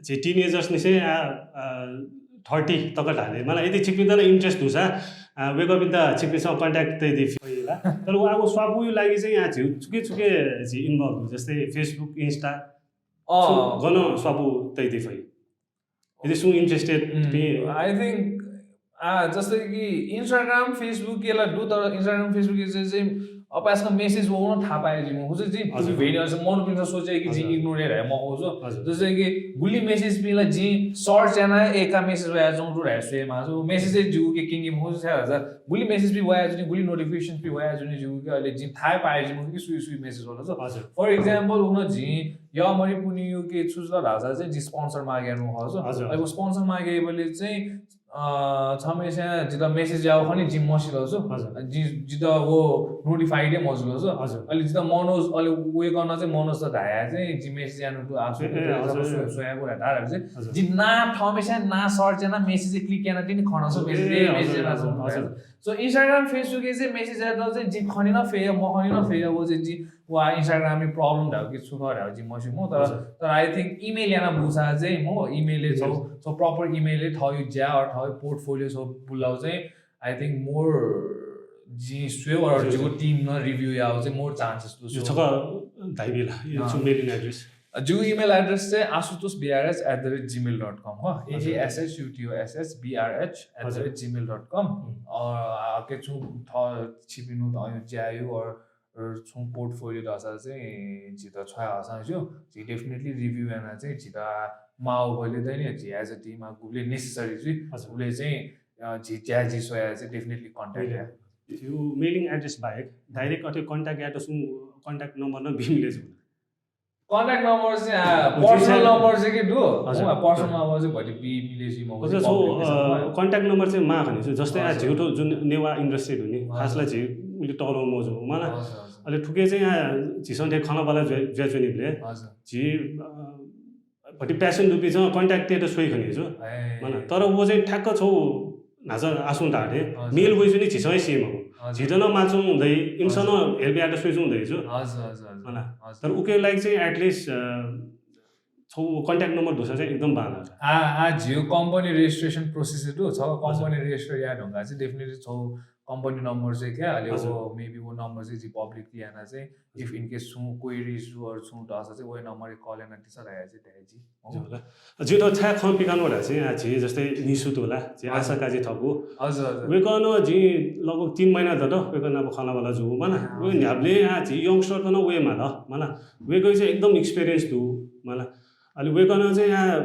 झी teenagers निसें आ, आ, thirty तक धाले, मला यदि छिकपिन्त नं interest दुसा, आ, वय्कःपिन्त छिकपिन्सं contact तयादी फइ ला। तर व आगु स्वापूया लागि चाहिँ आ, झी छुके छुके झी involve दु, जस्तै Facebook, Insta, अँ। छु, गन स्वापू तयादी फइ? यदि सुं interested, उम्, पिं I think, आ, जस्तै कि Instagram, Facebook के ला दु, तर Instagram, Facebook के चाहिँ, चाहिँ अपाय्सक message वःगु नं थाहा पाये जिमि। हुझु चाहिँ हजुर। भेने अझ मनपिन्सं सोचे कि जिं हजुर। Ignore याये मखु छु। हजुर। जस्तै कि गुलि message पिं ला जिं search याना एका message वया च्वंगु दु धाये स्वये माःगु छु। Message हे जिगु के क्यंके मखु छु, छाय् धाःसा गुलि message पिं वया जुनि, गुलि notification पिं वया जुनि जिगु के, अले जिं थाहा पाये जिमि कि सुइ सुइ message वल छु। हजुर। For example, उन जिं यःमरि पुन्हिया के छु जुल धाःसा चाहिँ जिं sponsor मागे याना खः छु। हजुर। अले व sponsor मागे याइबलय् चाहिँ अ, छम्हेस्यां जितः message याःगु खः नि, जिं मसिल छु। हजुर। जि-, जितः व notified हे मजुल छु। हजुर। अले जितः मनोज, अले वय्कलं चाहिँ मनोजत धया चाहिँ जिं message यानागु दु आः, ए, ए, हजुर। स्वयागु धाःसा चाहिँ हजुर। जिं ना थःम्हेस्यां ना search याना message click याना तिनि खन छु, ए, message, ए, message हजुर, याना हजुर, छु। हजुर। So Instagram, Facebook ए चाहिँ message यायेत चाहिँ जिं खने नं फय्, मखने नं फय्, व चाहिँ जिं वा Instagram-या problem धाउ कि छु खः धाउ जिं मस्यू मखु, तर, हजुर। तर I think email याना बूसा चाहिँ म email-य् छौ, email। छौ proper email-य् थःयु ज्या or थःयु portfolio छौ बुलाउ चाहिँ I think more जिं स्वये or हजुर, जिगु हजुर। Team नं review याउ चाहिँ more chances दु। यो छकः धाइबि ला, यो अँ। छु mailing address? जिगु email address चाहिँ ashutosh B R H at the rate gmail dot com हो। हजुर। A S H U T O S H B R H at the rate gmail dot com। हजुर। अ, आ, के छु थ छिपिनु त अयु ज्यायु or अ, छुं portfolio दःसा चाहिँ जितः छ्वया हःसां ज्यू, जि definitely review याना चाहिँ जितः माउ बले दैन, जि as a team आ गुबले necessary जुइ, हजुर। गुबले चाहिँ, अ, जि ज्या जि स्वया चाहिँ definitely contact मिले। या। यो mailing address बाहेक direct अथे contact यात सुं contact number नं बी मिले जुल। Contact number चाहिँ, आ, हजुर, personal number चाहिँ के दु? हजुर। उहाँ personal number चाहिँ भति बी मिले जुइ मखु, हजुर, so, public अ, हिसाबमा। Contact number चाहिँ माः खनि छु, जस्तै आ हजुर। झिउठो जुन नेवाः industry हुने, हजुर। खासला झि उलि तःधं मजू, मला। हजुर, हजुर। अले थुके चाहिँ आ झिसं थें खँल्हाबल्हा जुया, जुया च्वनीबले। हजुर। झि, अ, भति passion दुपिन्सं contact तयेत स्वइ खनि छु। ए। मला। तर व चाहिँ ठ्याक्क छौ न्हाचः आसुं धाःथें हजुर। Mail वइ जुनि झिसं हे सी मखु। हजुर। झित नं माचुं दइ, इमिसं नं हजुर। Help यात स्वइ जुं दइ छु। हजुर, हजुर, हजुर। मला। हजुर। तर उके लागि चाहिँ at least, अ, छौ contact number दुसा चाहिँ एकदम बांला। आ, आ, झिउ company registration process दु, छ company हजुर। Register या ढंगा चाहिँ definitely छौ company number चाहिँ क्या, अले हजुर। वो maybe वो number चाहिँ जि public याना चाहिँ, if in case छुं queries दु or छुं दःसा चाहिँ वो number call याना तिसा रह्या चाहिँ धया जि। हजुर। जिउ त छाय् खँ पिकानु वडा चाहिँ, आ, झि जस्तै निसु तुला, झि हजुर। आशा काजी थपु। हजुर, हजुर। वेकन जि लगभग तीन महिना दत, वेकन अब खँल्हाबल्हा जू, मला। हजुर। वे न्ह्याबलें आ, झि youngster कन वे माल, मला। वेक चाहिँ एकदम experience दु, मला। अले वेकन चाहिँ आ,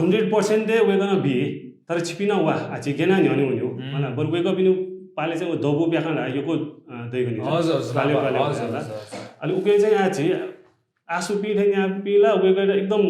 hundred percent दे वेकन बी, तर छिपिं नं वा, आ, झी गय् याना न्ह्यःने वने हो। हम्म। मला, बरु वय्कःपिनिगु पालय् चाहिँ व दबू प्याखं ला यक्व, अ, दइ खनी। हजुर, हजुर, पालय्, नापं, पालय्, हजुर, हजुर, हजुर। अले उकिं चाहिँ आ, झी आःसुपिं थें न्यापिं ला वय्कःयात एकदम,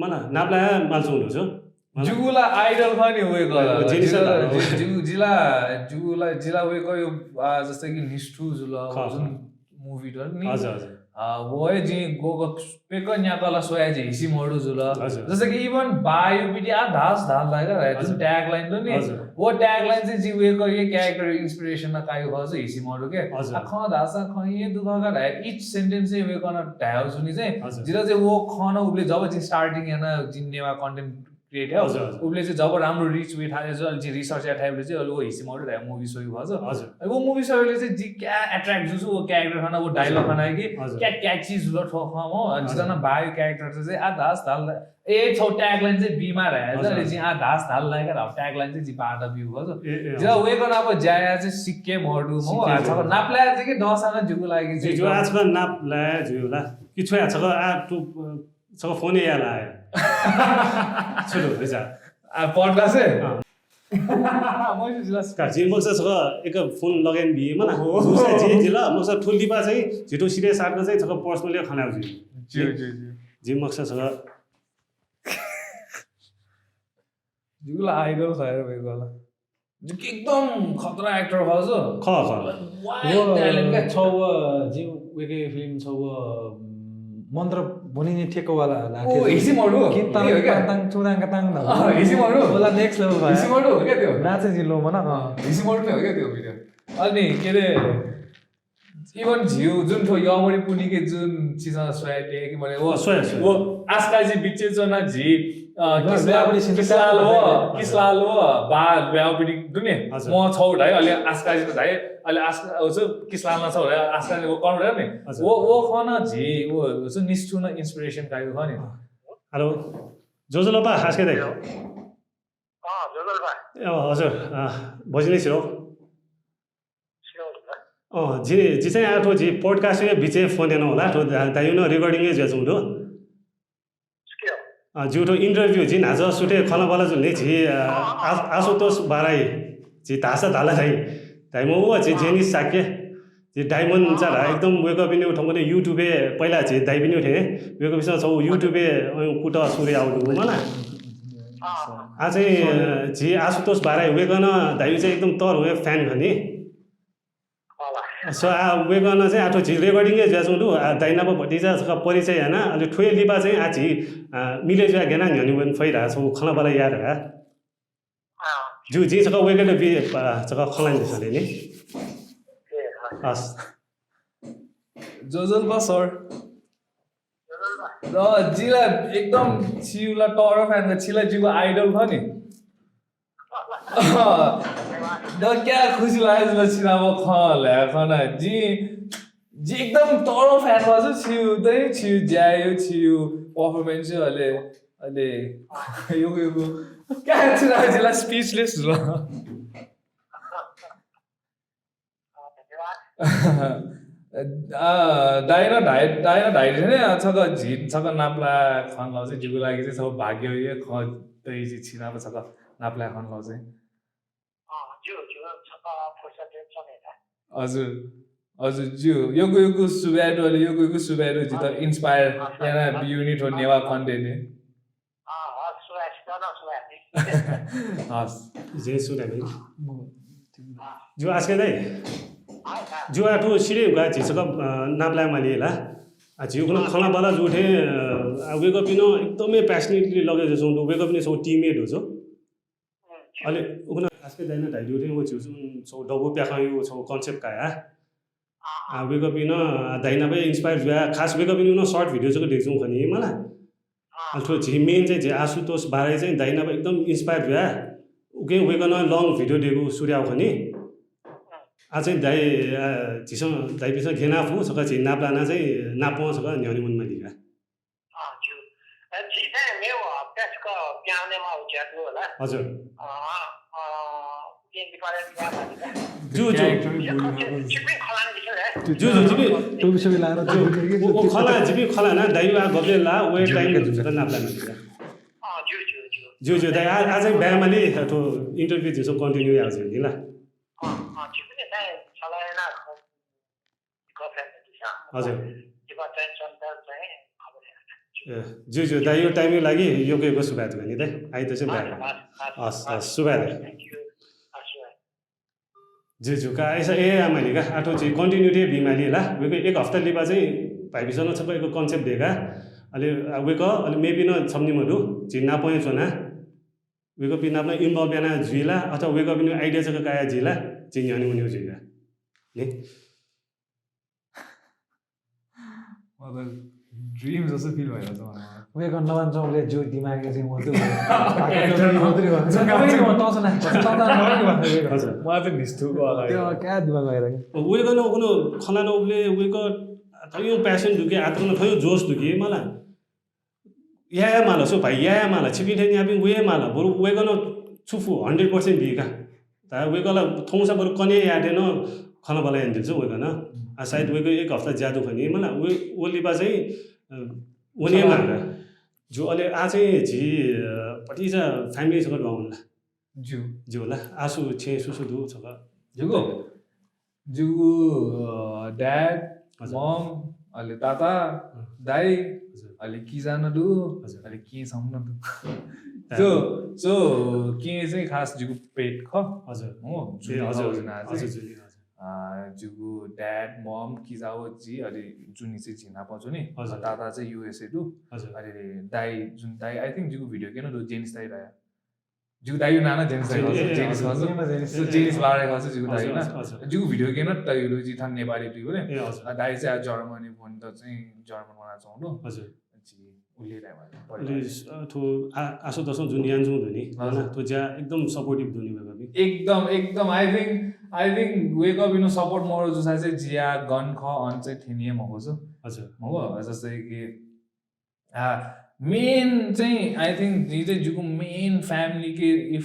मला, नापलाये माल च्वंगु दु। जिगु ला idol खः नि वय्कः। अ, जिनिसं जिला, धाल। जि-, जि-, जिला, जिगु ला, जिला वय्कःया, आ, जस्तै कि निष्ठुर जुल, खः, जुन खः। Movie दु नि। हजुर, हजुर। अ, व हे जिं ग्वःगः प्यक्व न्याकः ला स्वया जि हिसि मदु जुल। हजुर। जस्तै कि even बाःयापिं आ धाःसा धाल धायेका धाये, जुन हजुर। Tagline दु नि, हजुर। व tagline चाहिँ जि वय्कःया character inspiration नं कायु खः जि हिसि मदु के। हजुर। आ, खँ धाःसा खँ हे दु खः का धाये, each sentence हे वय्कलं धायु जुनि चाहिँ, हजुर। जिला चाहिँ व खँ नं उबले जब जिं starting याना जिं नेवाः content create याये। हजुर, हजुर। उबले चाहिँ जब राम्रो reach वये थाले चाहिँ अलि चाहिँ research याये थाले चाहिँ अलि व हिसि मदु धाये movie स्वयु खः। हजुर। अलि व movie स्वयले चाहिँ जि क्या attract जुल व character खना, व dialogue खना कि हजुर। क्या catchy जुल थ्व खँ म। अनि हजुर। जितः नं बाःया character चाहिँ आ धाःसा धाल ए छौ tagline चाहिँ बीमार है हजुर, हजुर। जिं आ धाःसा धाल लाय्का धाउ tagline चाहिँ जि बाःयात ब्यू खः। ए, ए, जिला हजुर। वय्कः नाप ज्या याये चाहिँ सिक्के मदु म। सिक्के आ छकः मदु। नापलाये चाहिँ कि दःसा नं जिगु लागि चाहिँ जिगु एकदम आ छकः नापलाये जिगु ला। कि छु या छकः आ तु छकः phone या ला। छु दु, है जा। आ, podcast हे? अँ। मैले जिला का, जिं मखुसा छकः एक phone लगेन बी, मला। ओहो। मखुसा जिं जिला, मखुसा थुल लिपा चाहिँ, झी थ्व serious आर्क चाहिँ छकः personal हे खनाउ जिं। ज्यू, ज्यू, ज्यू। जिं मखुसा छकः। जिगु ला idol खः यार वय्कः ला। एकदम खतरा actor खः जो। खः, खः। Wild talent क्या। छौ व, जिं वय्कःया film छौ व, उम्, मन्त्र भनिने ठेक्क वाला ला ओ, हिसि मदु? किन ताङ, ओके, ओके। ताङ, ताङ, चुडाङ, ताङ, ताङ, अँ, हिसि मदु? ओला next level भाइ। हिसि मदु हो क्या त्यो? नाचे जिलो मन, अँ। अँ, हिसि मदु नै हो क्या त्यो video? अनि के अरे, even झिउ जुन थ्व यमरी पुनिके जुन चिज स्वया ते कि मने वो, स्वया, स्वया। वो आस्काजी बिच्चे च्वना झी, अ, ल, किसलाल, ल, ल, किसलाल ल, वो, ल, ल। किसलाल वो, बा ब्याउ पिनि दुने। हजुर। म छौ धाइ, अले आस्काजी धाइ, अले आस्का, ओ, छु, किसलाल न छौ धाइ, आस्काजी वो कौन धाइ नि? हजुर। वो, वो खन झी, वो, वो छु निष्ठु न inspiration कायु खनि। हेलो। जोजोलपा, हास्के दाइ। हेलो। अँ, जोजोलपा। ए, अँ, हजुर। अँ, बजिनै छिरो। अँ, जि, जि चाहिँ आ थ्व जि podcast-या बिचय् phone याना होला, थ्व दा-, दाइउ नं recording-य् जुयाच्वंगु दु। अँ, जिउ थ्व interview जि न्हाचः सुथय् खँल्हाबल्हा जुल नि, जि, अ, आ-, आशुतोष बाराइ, जि धाःसा धाल धाइ, धाइम्ह व जि जेनिस शाक्य, जि Diamond चा धा, एकदम वय्कःपिनिउ थौंकन्हय् YouTube-य् पहिला जि दाइपिनिउ थें, वय्कःपिसं छौ YouTube-य्, अँ, कुतः सुरु याउ दु मला। आ चाहिँ, अ, जि आशुतोष बाराइ वय्कः नं दाइउ चाहिँ एकदम तःधंगु fan खनि। So, आ, वय्कलं चाहिँ आ थ्व झी recording-य् जुयाच्वंगु दु, आ, दाइ नाप भतिचा छकः परिचय याना, अले थ्वया लिपा चाहिँ आ झी, आ, मिले जुया गय् याना न्ह्यःने वने फइ धा, छौ खँल्हाबल्हा याये धकाः। अँ। ज्यू, जिं छकः वय्कःयात बी, आ, छकः खँ ल्हाने धुंकल नि। ए, अँ। हस्। जोजोलपा sir। जोजोलपा। र जिला एकदम छिउला तःधंगु fan का, छिला जिगु idol खनि। द क्या खुसी लाग्यो जुल छिनाप खँ ल्हाये खना। जि, जि एकदम तःधंगु fan खः छु छिउ, दे छिउ ज्यायु, छिउ performance अले, अले यक्व यक्व। क्या छिनाप जिला speechless जुल। अ, दाइनं धाइ, दाइनं धाइ थें छकः झी, छकः नापलाये खन लःगु चाहिँ जिगु लागि चाहिँ छकः भाग्यया खँ दइ, जि छिनाप छकः नापलाये खन लःगु चाहिँ। अँ, ज्यू, ज्यू, छकः फुर्सद दय् च्वने ला। हजुर, हजुर, ज्यू, यक्व यक्व सुभाय् दु, अले यक्व यक्व सुभाय् दु, जितः अँ। Inspire अँ, याना अँ। बिउनि थ्व नेवाः content-य्। अँ, हस्, सुभाय्, सुभाय्, सुभाय्। हस्। जय सुभाय्। अँ। ज्यू, आस्के दाइ। अँ, अँ। ज्यू, आ थ्व सिधय् का झी छकः, अ, नापलाये माली ला। आ, झी उखुन्हु खँल्हाबल्हा जू थें, अ, आ, वय्कःपिं नं एकदमै passionately लगे जुयाच्वंगु दु, वय्कःपिं छौ team-य् दु छौ। अले उखुन्हु आस्के दाइनं धाइदिउ थें व झीउ छौ दबू प्याखंया छौ concept काया। आ, वय्कःपिं नं, आ, दाइ नाप inspire जुया, खास वय्कःपिनिउ नं short video जक दय्कूगु खनि मला। अले थ्व झी main चाहिँ झी आशुतोष बाराइ चाहिँ दाइ नाप एकदम inspire जुया। उकिं वय्कलं long video दय्कू सुरु याउ खनि। आ चाहिँ दाइ, आ, झीसं दाइपिसं गय् याना फु, छकः झी नापलाना चाहिँ नापं छकः न्ह्यःने वने माली का। अँ, ज्यू। अ, झी चाहिँ मेव हप्ता छकः पिहां वनेमाःगु ज्या दु होला। हजुर। अ, अ, उकिं लिपा ला ज्या माली का। ज्यू, ज्यू। छिकपिं खँ ल्हाना दिसँ ला। ज्यू, ज्यू, जिपिं। टोपी सोपी लाएर ज्यू। व, व खँ ल्हाना, जिपिं खँ ल्हाना, दाइउ आ गबलें ला, व time-य् छकः नापलाये माली का। अँ, ज्यू, ज्यू, ज्यू। ज्यू ज्यू दाइ, आ- आजै ब्यायमालि थ्व interview झीसं continue याये जुइ नि ला। अँ, अँ, ठिक छ नि, दाइ, सल्लाह याना, ख-, ख-, friend दिसा। हजुर। दिपा चाहिँ सन्तान चाहिँ खबर याना। ए, ज्यू ज्यू दाइ, यो time-या लागि यक्व यक्व सुभाय् दु नि दाइ। आइतसे ब्याक। हजुर, हजुर, हजुर, हस्, हस्, हजुर। सुभाय् दाइ। Thank you। हस्, सुभाय्। ज्यू ज्यू का, अय्सा ए यायेमालि का, आः थ्व झी continuity बीमालि ला। वय्कः एक हप्ता लिपा चाहिँ भाइपिसं नं छकः एक concept दय्का। अले, आ, वय्कः, अले मेपिं नं छम्ह निम्ह दु, झी नापं हे च्वना। वय्कःपिं नाप नं involve याना जुइ ला, अथवा वय्कःपिनिगु idea जक काया जुइ ला, झी न्ह्यःने वनेगु जुइ ला। नि? मतलब, dream जस्तो feel भइरहेछ मलाई। वय्कः नवान चौकले ज्यू दिमागले चाहिँ म त्यो हजुर। मलाई चाहिँ निष्ठुर वाला त्यो क्या दिमाग भइरहेको। वय्कलं उन खना नउबले वय्कः थयो passion दु कि, आत्मा थयो जोश दु कि, मला। याये माला, सो भाइ, याये माला, छिपिं थें न्यापिं वये माला, बरु वय्कलं छु फु hundred percent बी का। ता वय्कलं थौंसा बरु कन्हय् याये नं खनाबला यानादिल छु वय्कलं। आ, सायद वय्कः एक हप्ता ज्या दु खनी, मला, वय्-, व लिपा चाहिँ, अ, वने माला। ज्यू, अले आः चाहिँ झी, अ, भतिचा family छकः दुहां वने ला। ज्यू। ज्यू ला, आःसु छेँय् सु सु दु छकः? जिगु? जिगु, अ, dad, हजुर। Mom, अले ताता, अँ। दाइ, हजुर। अले किजा नं दु, हजुर। अले केहेँ छम्ह नं दु। So, so, केहेँ चाहिँ खास जिगु pet खः। हजुर। हो, ए, जुनी हजुर, खः, हजुर। जुना हजुर, चाहिँ। जुनी, हजुर। अ, जिगु dad, mom, किजा व जि, अले जुनी चाहिँ झी नाप च्वनी। हजुर। ताता चाहिँ USA दु। हजुर। अले दाइ, जुन दाइ, I think जिगु video केहेँ नं दु, जेनिस दाइ ला। जिगु दाइया नां नं जेनिस दाइ खः, ए, जेनिस हजुर। खः। Janice, Janice. So, जेनिस बारे खः, जिगु दाइ हजुर, ना। हजुर, हजुर। जिगु video केहेँ नं तयागु दु, जि थन नेपालय् दुइबलय्। ए, हजुर। अ, दाइ चाहिँ आ Germany वनेत चाहिँ German वनाच्वंगु दु। हजुर। जि उलि दाइ वाला। अले, अ, थ्व आ-, आशुतोषं जुन यानाच्वंगु दु नि, हजुर। थ्व ज्या एकदम supportive दु नि वय्कःपिं। एकदम, एकदम, I think, I think वय्कःपिनिगु support मरु जूसा चाहिँ जि आ गन खः अन चाहिँ थ्यने हे मखु छु। हजुर। मखु, जस्तै कि आ, main चाहिँ, I think, जि चाहिँ जिगु main family के if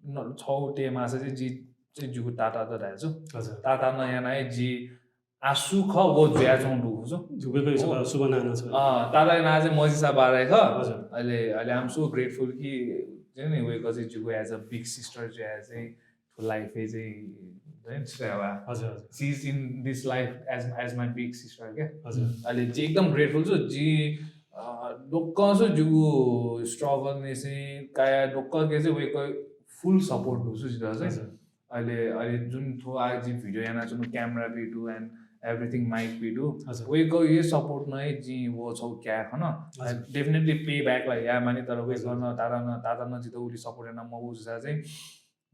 न-, छौ तये माःसा चाहिँ जि चाहिँ जिगु ताता त धाये छु। हजुर। ताता नं याना हे जि आः सु खः व जुयाच्वंगु दु छु। जिगु वय्कःया हो। शुभ, शुभ नां नं छु। अँ, ताताया नां चाहिँ मजिसा बाराइ खः। हजुर। अले, अले I'm so grateful कि चाहिँ नि वय्कः चाहिँ जिगु as a big sister जुया चाहिँ थ्व life-य् चाहिँ, चाहिँ छु धायेबा। हजुर, हजुर। She is in this life as, as my big sister क्या। हजुर। अले जि एकदम grateful छु। जि, अ, दक्वं छु जिगु struggle-निसें काया दक्वके चाहिँ वय्कः full support दु छु जितः चाहिँ। हजुर। अले, अले जुन थ्व आ जि video यानाच्वनु camera-पि दु and everything, mic-पि दु। हजुर। वय्कःया support-नं हे जिं व छौ काये खन। हजुर। I definitely pay back ला याये मानि, तर वय्कलं, हजुर। तातानं, तातानं जितः उलि support याना मवःसा चाहिँ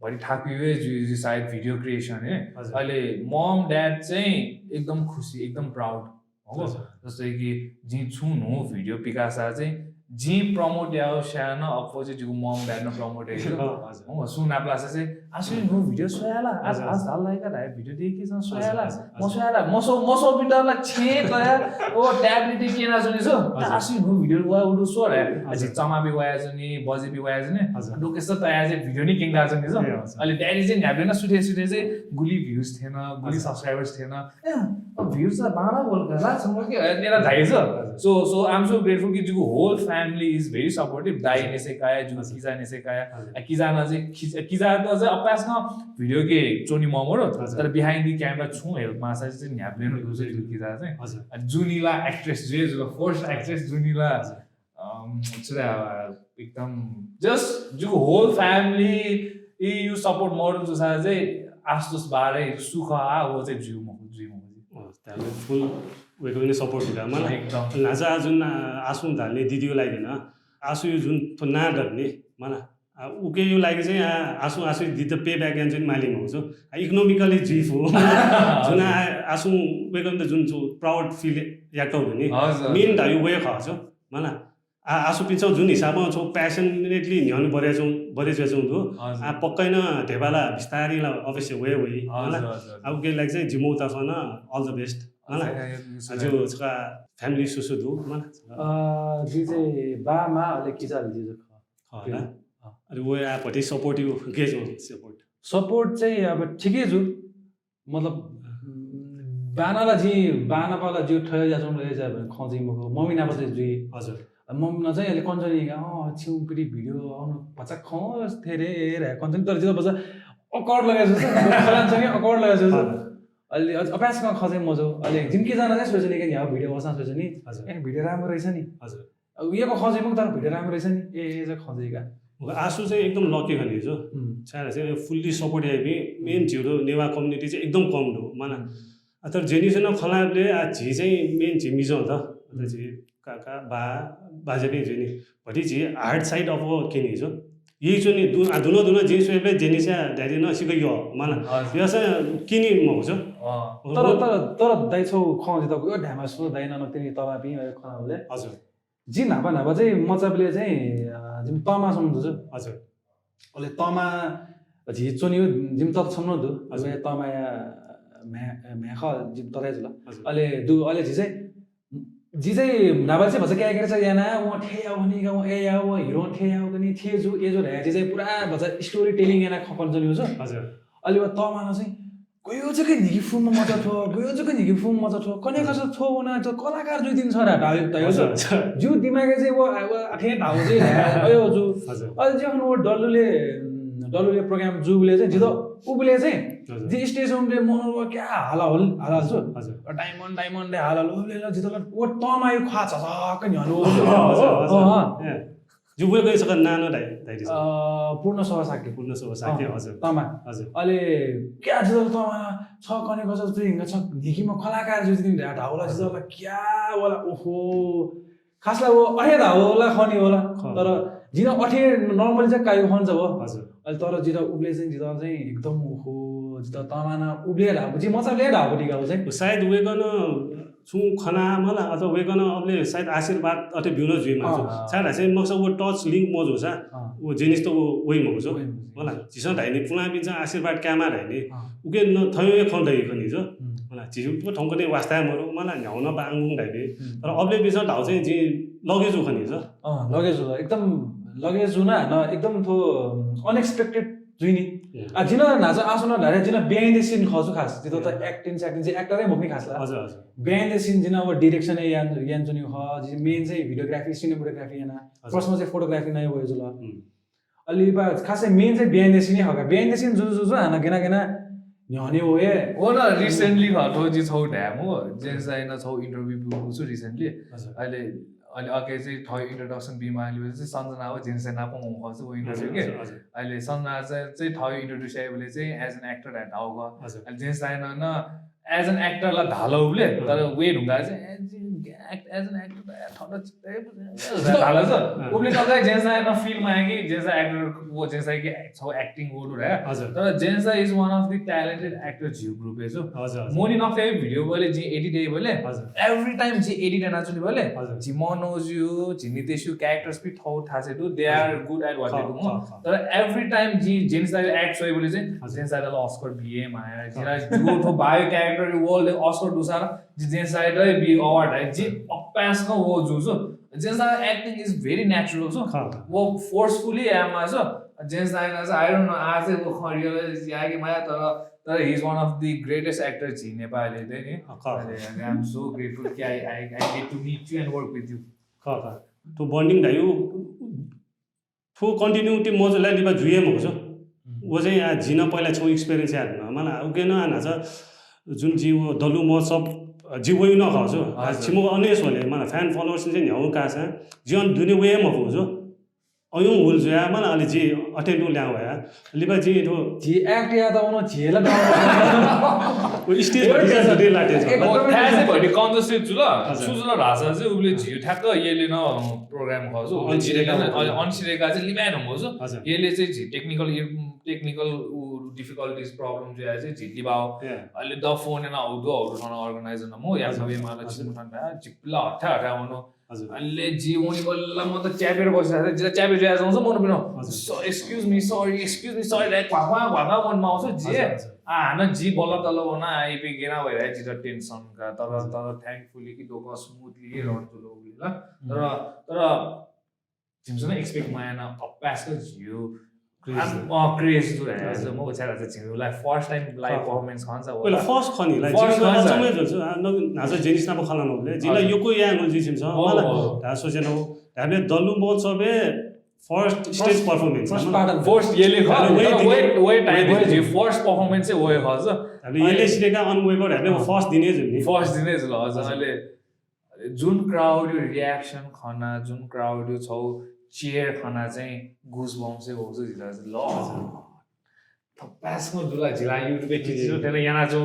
भरि थाकुइ हे जुइ, जुइ सायद video creation हे। हजुर। अले mom dad चाहिँ एकदम खुसी, एकदम proud। हो? हजुर। जस्तै कि जिं छुं न्हू video पिकासा चाहिँ जिं promote याउ स्यान अप्वः चाहिँ जिगु mom dad नं promote याइ। अँ, हजुर। हो, सुं नापलासा चाहिँ आः सु न्हू video स्वया ला, आज, हजुर। आज धाल लाइका धाये video देखे सन स्वया ला। हजुर, हजुर। म स्वया ला, म सो, म सो बिन्दर ला छेँ तया, ओ tablet केना जुनि सो। हजुर। आः सु न्हू video वा उडु स्वर है। हजुर। अझ चमाबी वाया जुनि, बजेबी वाया जुनि। हजुर। लोकेश त तया चाहिँ video नि केंगा जुनि सो। ए, हजुर। अले daddy चाहिँ न्ह्याबलें नं सुथे सुथे चाहिँ गुलि views थेन, गुलि हजुर। Subscribers then. ए, अब views त बांला बोल का, ला छंगु के, ए, नेला धाइ सो। हजुर। So, so I'm so grateful कि जिगु whole family is very supportive। दाइ हजुर। नेसे काया, जिगु हजुर। किजा नेसे काया। हजुर। आ, किजा नं चाहिँ, किज-, किजा त चाहिँ अपास न video के च्वनी ममरो, हजुर। तर behind the camera छुं help मासा चाहिँ न्ह्याबलें नं दु चाहिँ जिगु किजा चाहिँ। हजुर। आ, जुनी ला actress जुया जुल, first हजुर। Actress जुनी ला। हजुर। अम, छु धायेबा, एकदम just जिगु whole family-या support मरु जूसा चाहिँ आशुतोष बाराइ सु खः आ व चाहिँ जुइ मखु, जुइ मखु। अँ, ताले full वय्कःपिनि support हुइला मला। एकदम। न्हाचा जुन, आ, आशुं धाल नि दिदिया लागि नं, आशुया जुन थ्व नां दत नि मला। आ, उकिया लागि चाहिँ, आ, आशुं, आशुं दिदित pay back यानाच्वने माली मखु छु। आ, economically जुइ फु। जुन, आ, आशुं वय्कःपिन्त जुन छु proud feel याकाउ नि। हजुर। Main धाइ व हे खः छु मला। आ, आशुपिन्सं जुन हिसाबं छौ passionately न्ह्यःने बढे जुयाच्वं दु। हजुर। आ, पक्कै नं ध्यबा ला बिस्तारै ला अवश्य वये वइ, हजुर, होला। हजुर, हजुर। आ, उकिया लागि चाहिँ जिमि तर्फं नं all the best, होला। हजुर, हजुर, हजुर। आ, जिगु छकः family सु सु दु, होला। अ, जि चाहिँ बा, मा, अले किजा, अले जि चाहिँ खः। खः, होला। अँ। अले व आ भति supportive गथे जुल support? Support चाहिँ अब ठिकै जु। मतलब, बांना ला जि, बांनापा ला जि थथे जुयाच्वंगु हे जुइ, खँ जुइ मखु, मम्मी नाप चाहिँ जुइ। हजुर। मम्मी नं चाहिँ अलिक कन्जनी का, अँ, छिउँ पिटी भिडियो आउनु भचा खँ थे रे, रे, कन्जनी, तर जितः भचा अकवर्ड लगाय् जुल, खलान चाहिँ अकवर्ड लगाय् जुल। हजुर। अलि अझ अभ्यासमा खँ चाहिँ मजो, अलि जिमकी जाना चाहिँ सोच्यो नि, क्या, भिडियो वसां सोच्यो नि, हजुर। ए, भिडियो राम्रो रहेछ नि। हजुर। अब यक्व खँ चाहिँ मखु, तर भिडियो राम्रो रहेछ नि, ए, ए, चाहिँ खँ चाहिँ का। आशु चाहिँ एकदम लकी खनी जो। हुँ। छाय् धाःसा चाहिँ फुल्ली सपोर्ट याइपिं मेन झीगु नेवाः कम्युनिटी चाहिँ एकदम कम दु, मला। हुँ। आ, तर जेनिसन खँ ल्हायेबलय् आ झी चाहिँ मेन झी मिजं त। अ, हुँ। झी काका, बा, बाज्यापिं जुइ नि। भति झी हार्ड साइड अप्वः किनि जो। यी च्वनी दु-, आ, दुनो दुनो जिं स्वयेबलय् जेनिसया ड्याडी नं सिक यः, मला। हजुर। यःसा किनि मखु जो। अँ। तर, तर, तर दाइ छौ खँ जितः यो ढामा सु दाइ नं तिनि तबापिं यो खँ ल्हाबलय्। हजुर। जि न्हापा न्हापा चाहिँ मचाबलय् चाहिँ, अ, जिमि तमा छम्ह दु जो। हजुर। अले तमा झी च्वनी जिमि तता छम्ह नं दु। हजुर। उहे तमाया म्ह्या-, म्ह्याय् खः जिमि तताया जुल। हजुर। अले दु, अले झी चाहिँ, जि चाहिँ न्हापा चाहिँ भचा क्यारेक्टर चाहिँ याना, वं थे याउ खनी का, वं ए याउ, वं हिरो थे याउ खनी, थे जु, ए जु धाया, जि चाहिँ पुरा भचा story telling याना खँ कना च्वनी जो। हजुर। अले व तमा नं चाहिँ गयो जक न्हिकी फुम्ह मचा थ्व, गयो जक न्हिकी फुम्ह मचा थ्व, कन्हय् खःसा थ्व वना, थ्व कलाकार जुइतिनि छ रा धायो, धायो हजुर, जो। हजुर। जिउ दिमागय् चाहिँ व, व अथे धाउ चाहिँ अयो जु। हजुर। अले चाहिँ व डल्लुले, डल्लुले program जुबलय् चाहिँ जितः हजुर। उबलय् चाहिँ हजुर। जि stage-य् मनू व क्या हाला होल, हाला जो। हजुर। डायमन्ड, डायमन्ड दे हाला होल, जितः व तमाया ख्वाः झसक्क न्ह्यःने व। हजुर, हजुर, हजुर। अँ। ए। जि वय्कःया छकः नां नं धाइ, धाइ दिसँ। अ, पूर्ण शोभा शाक्य। पूर्ण शोभा शाक्य, अँ, हजुर। तमा। हजुर। अले क्या जितः तमा छ कन्हय् खःसा चाहिँ हिंगा छ न्हिकीम्ह कलाकार जुइतिनि धा-, धाउला जितः ला क्या वला, ओहो। खासला व अथे धाउला खनी वला। खः। तर जिं अथे normally चाहिँ कायु खन जब। हजुर। अले तर जितः उबलय् चाहिँ जितः चाहिँ एकदम ओहो, जितः तमा नं उबलय् धाउ, जि मचाबलय् धाउ दिगा व चाहिँ। सायद वय्कलं छुं खना मला अथवा वय्कलं अबले सायद आशीर्वाद अथे ब्यूगु जुइ माःगु। अँ। सायद धाःसा मखुसा व touch link मजूसा अँ। व जेनिस त व वइ मखु जो। वइ मखु। होला, झीसं धाइ नि पुलांपिन्सं आशीर्वाद कायेमाः धाइ नि। अँ। उके नं थौंया खँ दइ खनी जो। हुँ। होला, झीसं थौंकन्हय् वास्ता हे मरु, मला न्ह्याउन बांगुं धाइबे। हुँ। तर अबलेपिन्सं धाउ चाहिँ जि लगे जू खनी जो। अँ, लगे जू, एकदम लगे जू ना, न एकदम थ्व unexpected जुइ नि। हुँ। आ, जिं नं न्हाचः आशु नं धारे, जिं नं behind the scene खः जू खास। जितः त हुँ। Acting, acting चाहिँ actor हे मखु नि खास ला। हजुर, हजुर। Behind the scene जिं नं व direction हे यान, यानाच्वनीगु खः। जि main चाहिँ videography, cinematography याना। हजुर। प्रश्न चाहिँ photography नं वये जुल। हुँ। अले बा, खासै main चाहिँ behind the scene हे खः का। Behind the scene जुजु जुजु हानं गेना गेना न्ह्यःने वये। व नं recently खः थ्व जि छौ धाये मखु। जेन्स दाइनं छौ interview ब्यूगु छु recently। हजुर। अले, अले अके चाहिँ थौ introduction बीमाली चाहिँ सञ्जना व जेन्स दाइ नाप वंगु खः छु व interview हजुर, के। हजुर, हजुर। अले सञ्जना चाहिँ, चाहिँ थौ introduce याइबलय् चाहिँ as an actor धाये धाउ खः। हजुर। अले जेन्स दाइनं नं as an actor ला धाल उबले, अँ। तर वये धुंकाः चाहिँ, ए, जि act-, as an actor त, ए, थन त, ए, धाल छ। अँ। उबले त चाहिँ जेन्स दाइनं feel माया कि जेन्स दाइ actor, व जेन्स दाइके छौ acting व दु रे। हजुर। तर जेन्स दाइ is one of the talented actor झीगु group-य् छु। हजुर, हजुर। मोनी नखःया video बले जि edit याइबले, हजुर। Every time जि edit यानाच्वनीबले, हजुर। जि मनोज यु, जि नितेश यु characters पि थौ थासे दु, they are हजुर। Good at what they do, खः, खः, खः। तर every time जि जेन्स दाइ act स्वइबले चाहिँ, हजुर। जेन्स दाइला Oscar बिये माया, जिला खः। जु थो bio character world Oscar दुसा जि जेन्स दाइयात बी award है, जि अपाय्सकं व जू छु। जेन्स दाइ acting is very natural छु। खः, खः। व forcefully याये माः छु। जेन्स दाइनं चाहिँ, I don't know, आ चाहिँ व खँ realize याये कि माया, तर, तर he is one of the greatest actor झी नेपालय् दे नि। अँ, खः। अरे, अरे, I'm so grateful कि I, I, I get to meet you and work with you। खः, खः। थ्व bonding धायु थ्व continuity मजुल ला लिपा जुइ हे मखु छु। हुँ। व चाहिँ आ, जिं नं पहिला छौ experience याये धुन। मला, उके नं आ न्हाचः जुन जि व दलु महोत्सव, अ, जि वयु नं खः छु। आ, हजुर। छिमु अनेस वले, मला, fan followers चाहिँ न्ह्याउ कासा, जि अन दुने वये मखु छु। अयुं हुल जुया, मला, अले जि attend उ ल्यां वया। लिपा जि थ्व जि act यात उन झेला व stage भति चाहिँ जुटे लाटे छ। एकदम थाय् चाहिँ भति कम जस्तो जुल। हजुर। सु जुल धाःसा चाहिँ उबले झिउ ठ्याक्क यले न program खः छु। अ, अनसिरेका। अ, अनसिरेका चाहिँ लिमाय् नं मजु। हजुर। यले चाहिँ झी technical, technical उ difficulties problem जुया चाहिँ झी लिबाव। Yeah। अले द phone न हौ दु हौ थन organizer न मो या हजुर। सबै माला हजुर। छिमु थन दा झिप्ला हठा हठा वनो। हजुर। अले जि वनी बल्ल म त च्यापेर बसिरहेको थिएँ। जिला च्यापे जुया जाउँछ मनु पिनो। हजुर। So, excuse me, sorry, excuse me, sorry, like, quack, quack, quack, मन माउँछ, जे? हजुर, हजुर। आ, हान जि बल्ल तल्ल वना, आइपे गेना भइरहेको जित tension का, तर, हजुर। तर thankfully कि दोक smoothly रन जुल उले ल। हम्म। तर, तर, जिमसन expect मयाना अपाय्सक झियो। Craze। आ, अ, craze जुल है, हजुर। म उछाला चाहिँ झियो, like, first time live खँ। Performance खन्छ, पहिला first खनी, like, first जिमसन खन्छ। अचम्मै जुल छु, आ, न, न्हाचः जेनिस नाप खला नबले, जिला हजुर। यक्व याये नु जि जिमसन, हो, मला, हो। धा सोचे न हो। धाबले दल्लु महोत्सवय् first stage performance First हँ। part of First यले खः अरे, वही तर दिने, वही वही time वही जिउ दिने। First performance चाहिँ वही खः। धाबले यले सिधय्‌का अन वय्‌कः धाबले first दिने जुल नि। First दिने जुल हजुर। अहिले जुन crowd यो reaction खना, जुन crowd यो छौ cheer खना चाहिँ goosebumps चाहिँ हो जिउ ल। थपासको दुला जिला YouTube खिचियो तेला याना जो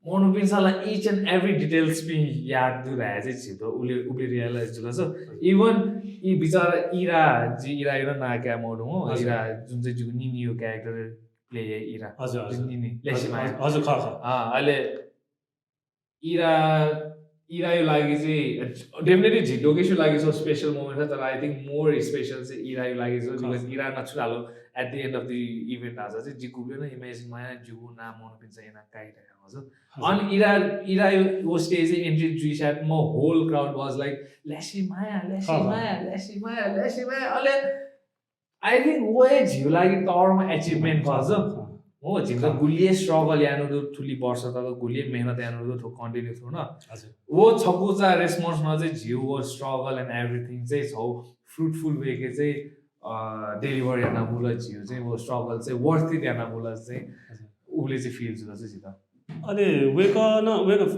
मनोपिन्साला each and every details पिं याद दु धाये चाहिँ झित उले उले realize जुल। So even ई बिचारा इरा जि इरा इरा ना क्या मोडु हो। इरा जुन चाहिँ जुन नियो character play है इरा। हजुर, हजुर। जुन निनी लेसी माया। हजुर, खः, खः। अँ, अहिले इरा इरायो लागि चाहिँ definitely झिडोकेसु लागि so special moment है, तर I think more special चाहिँ इरायो लागि छ, because इरा नछुरालो at the end of the event आज चाहिँ जिगुले न imagine माया जुगु नाम मनोपिन्सा याना काइटा हजुर। अनि इरा इरायो वो stage entry जुइसात म whole crowd was like Lesi माया लेसी माया लेसी माया लेसी माया। अले I think वो जिउ लागि तगडा achievement खः। हो, जिउ त गुलिये struggle यानु दु, थुलि वर्ष तक गुलिये मेहनत यानु दु थो continue थ्रु न। हजुर। वो छकुचा response न चाहिँ जिउ वो struggle and everything चाहिँ छौ fruitful way के चाहिँ deliver याना बुल जिउ चाहिँ वो struggle चाहिँ worth it याना बुल चाहिँ उले चाहिँ feel जुल चाहिँ जित। अले वय्‌कः न वय्‌कः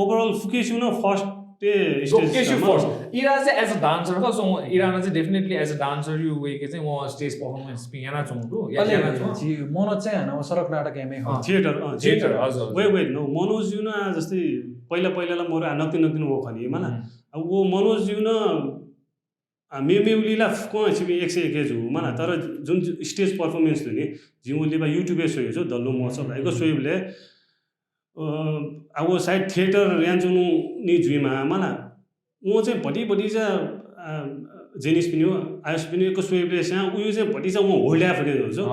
overall फुकेसु न first stage केसु first। इरा चाहिँ as a dancer खः, so इरा न चाहिँ definitely as a dancer यो वे के चाहिँ वो stage performance पिं याना चौंदु या अले याना चौं। जि मनोज चाहिँ हन सरक नाटक एमे हो। theater Theater हजुर। Wait, wait, no, मनोज जिउ न जस्तै पहिला पहिलाला मोर आ नक्ति नक्ति वो खनी मला। अब वो मनोज जिउ न आ, मे मे उलिला फुकं छिबी एक सय एक जु मला, तर जुन stage performance दु नि जिउ लिबा YouTube स्वयो जो दल्लु महोत्सव भाइको स्वयोबले अब सायद theater यान्चुनु नि जुइमा मला। वो चाहिँ भति भति जा जेनिस पनि हो, आयुष पनि एक स्वयोबले स्या उयो चाहिँ भति जा वो होल्ड फुके जो।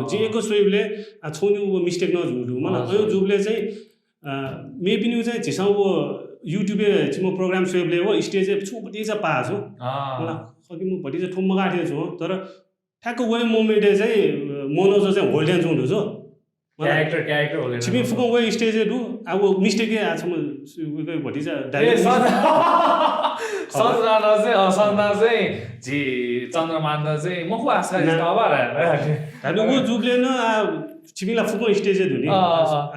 जि एक स्वयोबले आ छोनी वो mistake न जुडु मला। अयो जुबले चाहिँ मे पिनिउ चाहिँ झिसं वो YouTube छिमो program स्वयोबले वो stage छु भति जा पा जो। मला खकि मु भति जा ठो मगा थे जो, तर ठ्याक्क वही moment चाहिँ मनोज चाहिँ होल्ड जुडु जो। Character character होले छिमी फुकं वही stage दु। अब mistake आ छम भति जा ए सञ्जना चाहिँ अ सञ्जना चाहिँ झी चन्द्रमान चाहिँ मखु आस्का तबा। धाबी वो जुबले न आ छिमिला फुकं stage दु नि।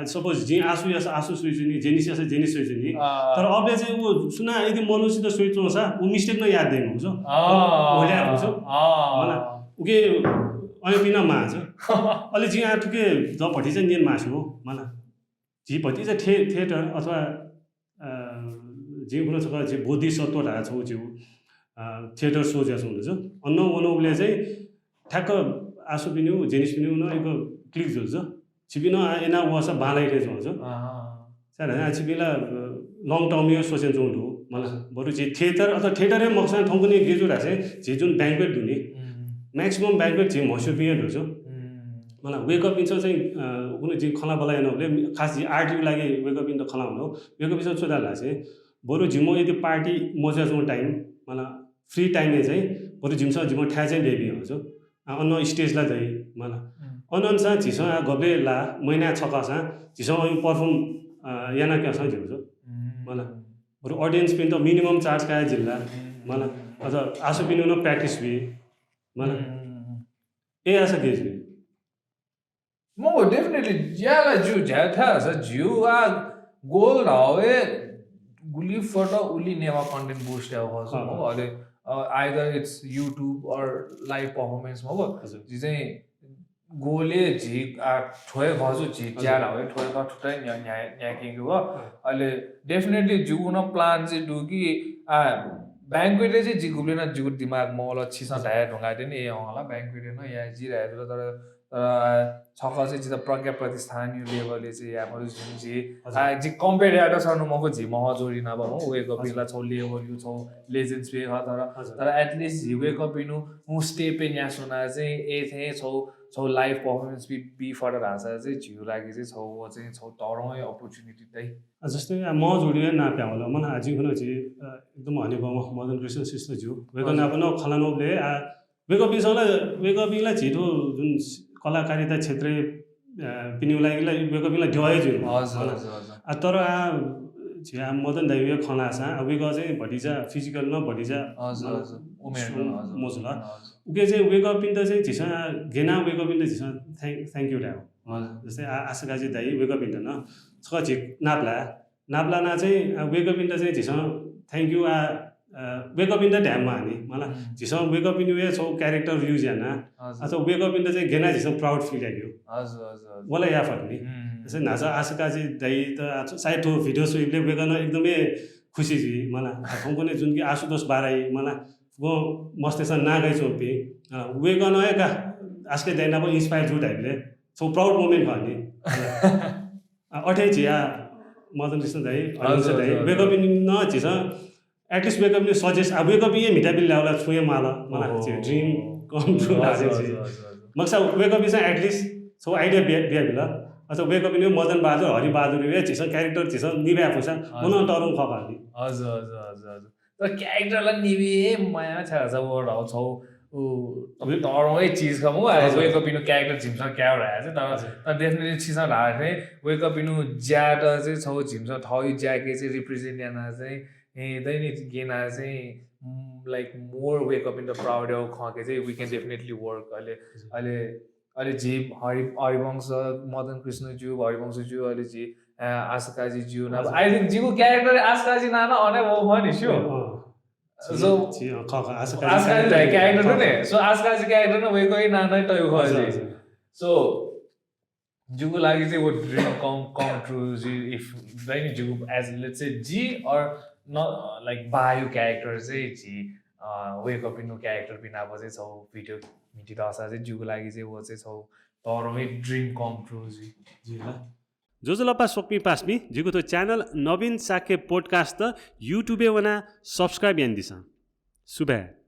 Suppose जि आसु यास आसु सुइजु नि, जेनिस यास जेनिस सुइजु नि। तर अबले चाहिँ वो सुना यदि मनोज त सुइचोसा वो mistake न याद देनु जो। होल्या जो। मला उके अयपिन माज। अले जि आ थुके द भति चाहिँ नियन मासु हो मला। जि भति चाहिँ theater अथवा जि गुण छक जि बोधिसत्व ढा छौ जिउ theater show ज्या छौ जो। अन्न वनोबले चाहिँ ठ्याक्क आसु पिनिउ जेनिस पिनिउ न एक click जुल जो। छिपिन एना वसा बालाई थे जो। सर आ छिपिला long term यो सोचेन जो दु मला। बरु जि theater अथवा theater हे मक्सा थौंकने गेजु ढासे जि जुन banquet दु नि maximum banquet जि म्हस्यु पिए दु जो। मला wake up पिन्स चाहिँ कुन जि खला बला याना बले खास जि art यु लागि wake up पिन्त खला हुनु। Wake up पिन्स चोदा लासे बरु जिमो यदि party मजा जो time मला free time चाहिँ बरु जिमस जिमो ठ्या चाहिँ बेबी हो जो। अन stage ला जाई मला। अन अनुसार झिसं आ गबे ला महिना छकसा झिसं अयु perform याना क्यासा जिउ जो। मला बरु audience पिन्त minimum charge काया जिल्ला। मला अझ आसु पिनु न practice बी। मला ए आशा गेजु मो definitely ज्याला जु ज्या था सा जिउ आ goal धावे गुली फोटो उली नेवा content boost या हो। मो अले either it's YouTube or live performance मो जि चाहिँ गोले झी आ ठोय घजु झी ज्या धावे ठोय घ ठुटाइ न्या न्या न्या किंगु व। अले definitely जिगु न plan चाहिँ दु कि आ banquet चाहिँ जिगुले न जिगु दिमाग मोला छिसा धाया ढुंगा देन ए हला banquet न या जि धाया तर तर छक चाहिँ जिता प्रज्ञा प्रतिष्ठान यो level चाहिँ या पर जुन जि आ जि compare यात सर्नु मको जि मह जोडी ना बम wake up पिला छौ level यु छौ legends पे ह तर तर at least जि wake up पिनु मु step पे न्या सुना चाहिँ ए थे छौ छौ live performance बी बी फर रासा चाहिँ जिउ लागि चाहिँ छौ व चाहिँ छौ तरौ opportunity तै। जस्तै आ मह जोडी ना प्यावल मन आ जि हुन जि एकदम हनेबम मदन कृष्ण शिष्ट जिउ wake up ना बन खलानो बले आ wake up पिसला wake up पिला झिठो जुन कलाकारिता क्षेत्र पिनिउ लागि wake up पिला ड्यवाए जुन। आ तर आ झी आः मदन दाइ वय्कः खँ ल्हाःसां, आ, वय्कः चाहिँ भतिचा physical नं भतिचा हजुर मतलब हजुर उमेर स्व- हजुर मजुल। हजुर। उके चाहिँ वय्कःपिन्त चाहिँ झीसं गेना वय्कःपिन्त झीसं thank thank you धायेगु। हजुर जस्तै आ आशा काजी दाइ वय्कःपिन्त नं छकः झी नापला नापलाना चाहिँ आ, वय्कःपिन्त चाहिँ झीसं thank you आ आ, वय्कःपिन्त धायेमाः नि मला। हम्म। झीसं वय्कःपिनि वे छौ character use याना हजुर अथवा वय्कःपिन्त चाहिँ गेना झीसं proud feel याइयो। हजुर हजुर हजुर वला याफत नि। हम्म। जस्तै न्हाचा आशा काजी दाइ त आ, सायद थ्व video स्वइबले वय्कः नं एकदमै खुसी जुइ मला। आ, थौंकन्हय् जुन कि आशुतोष बाराइ मला, व मस्तेसं नागै च्वंपिं। आ, वय्कः नं हे का आशा काजी दाइ नाप inspire जू धाइबले छौ proud moment खः नि। आ, अथे झी आ मदन कृष्ण दाइ, हरिवंश हजुर, दाइ, हजुर, हजुर। वय्कःपिनि नं झीसं at least वय्कःपिनि suggest, आ, वय्कःपिं हे म्हिताबिल लावला छुं हे माल, मला, ओहो। झी dream come true हजुर, लागे हजुर, झी। हजुर, हजुर। मखसा वय्कःपिन्सं at least छौ idea बिया बिया बिल। अथवा वय्कःपिनि मदन बहादुर, हरि बहादुर हे झीसं character झीसं निभाय् फुसा, हजुर। उन तरुं खः नि। हजुर हजुर हजुर हजुर। तर character ला निबी हे माया छ छ वो रौ छौ उ वे- तरुं हे चीज खमु आ हजुर। वय्कःपिनि character झिमसं क्याउ रहा छ तर हजुर। तर definitely छिसं रहा थे वय्कःपिनि ज्यात चाहिँ छौ झिमसं थौ ज्याके चाहिँ represent याना चाहिँ ए दैनिक गेना चाहिँ like more वय्कःपिन्त proud of खके चाहिँ we can definitely work। अले अले अले झी हरि हरिवंश मदन कृष्ण ज्यू हरिवंश ज्यू अले झी आशा काजी ज्यू ना हजुर। I think जिगु character आशा काजी नाना अने वो खनि स्यू। अँ। So झी, अँ, खः, खः, आशा आशा काजी character character खः, ने खः। So आशा काजी character ने वय्कःया नाना तयु खः हजुर, जी। हजुर। So जिगु लागि चाहिँ वो dream come come true जी if दैनिक जिगु as let's say ji or not like बायु character चाहिँ जी वय्कःपिनि character पिनाप चाहिँ छौ video मिति दसा चाहिँ जिगु लागि चाहिँ वो चाहिँ छौ तरुं हे dream come true जी। ज्वजलपा स्वकुमि पासापिं, जिगु थ्व channel नवीन शाक्य podcast YouTube-य् वनाः subscribe यानादिसँ। सुभाय्।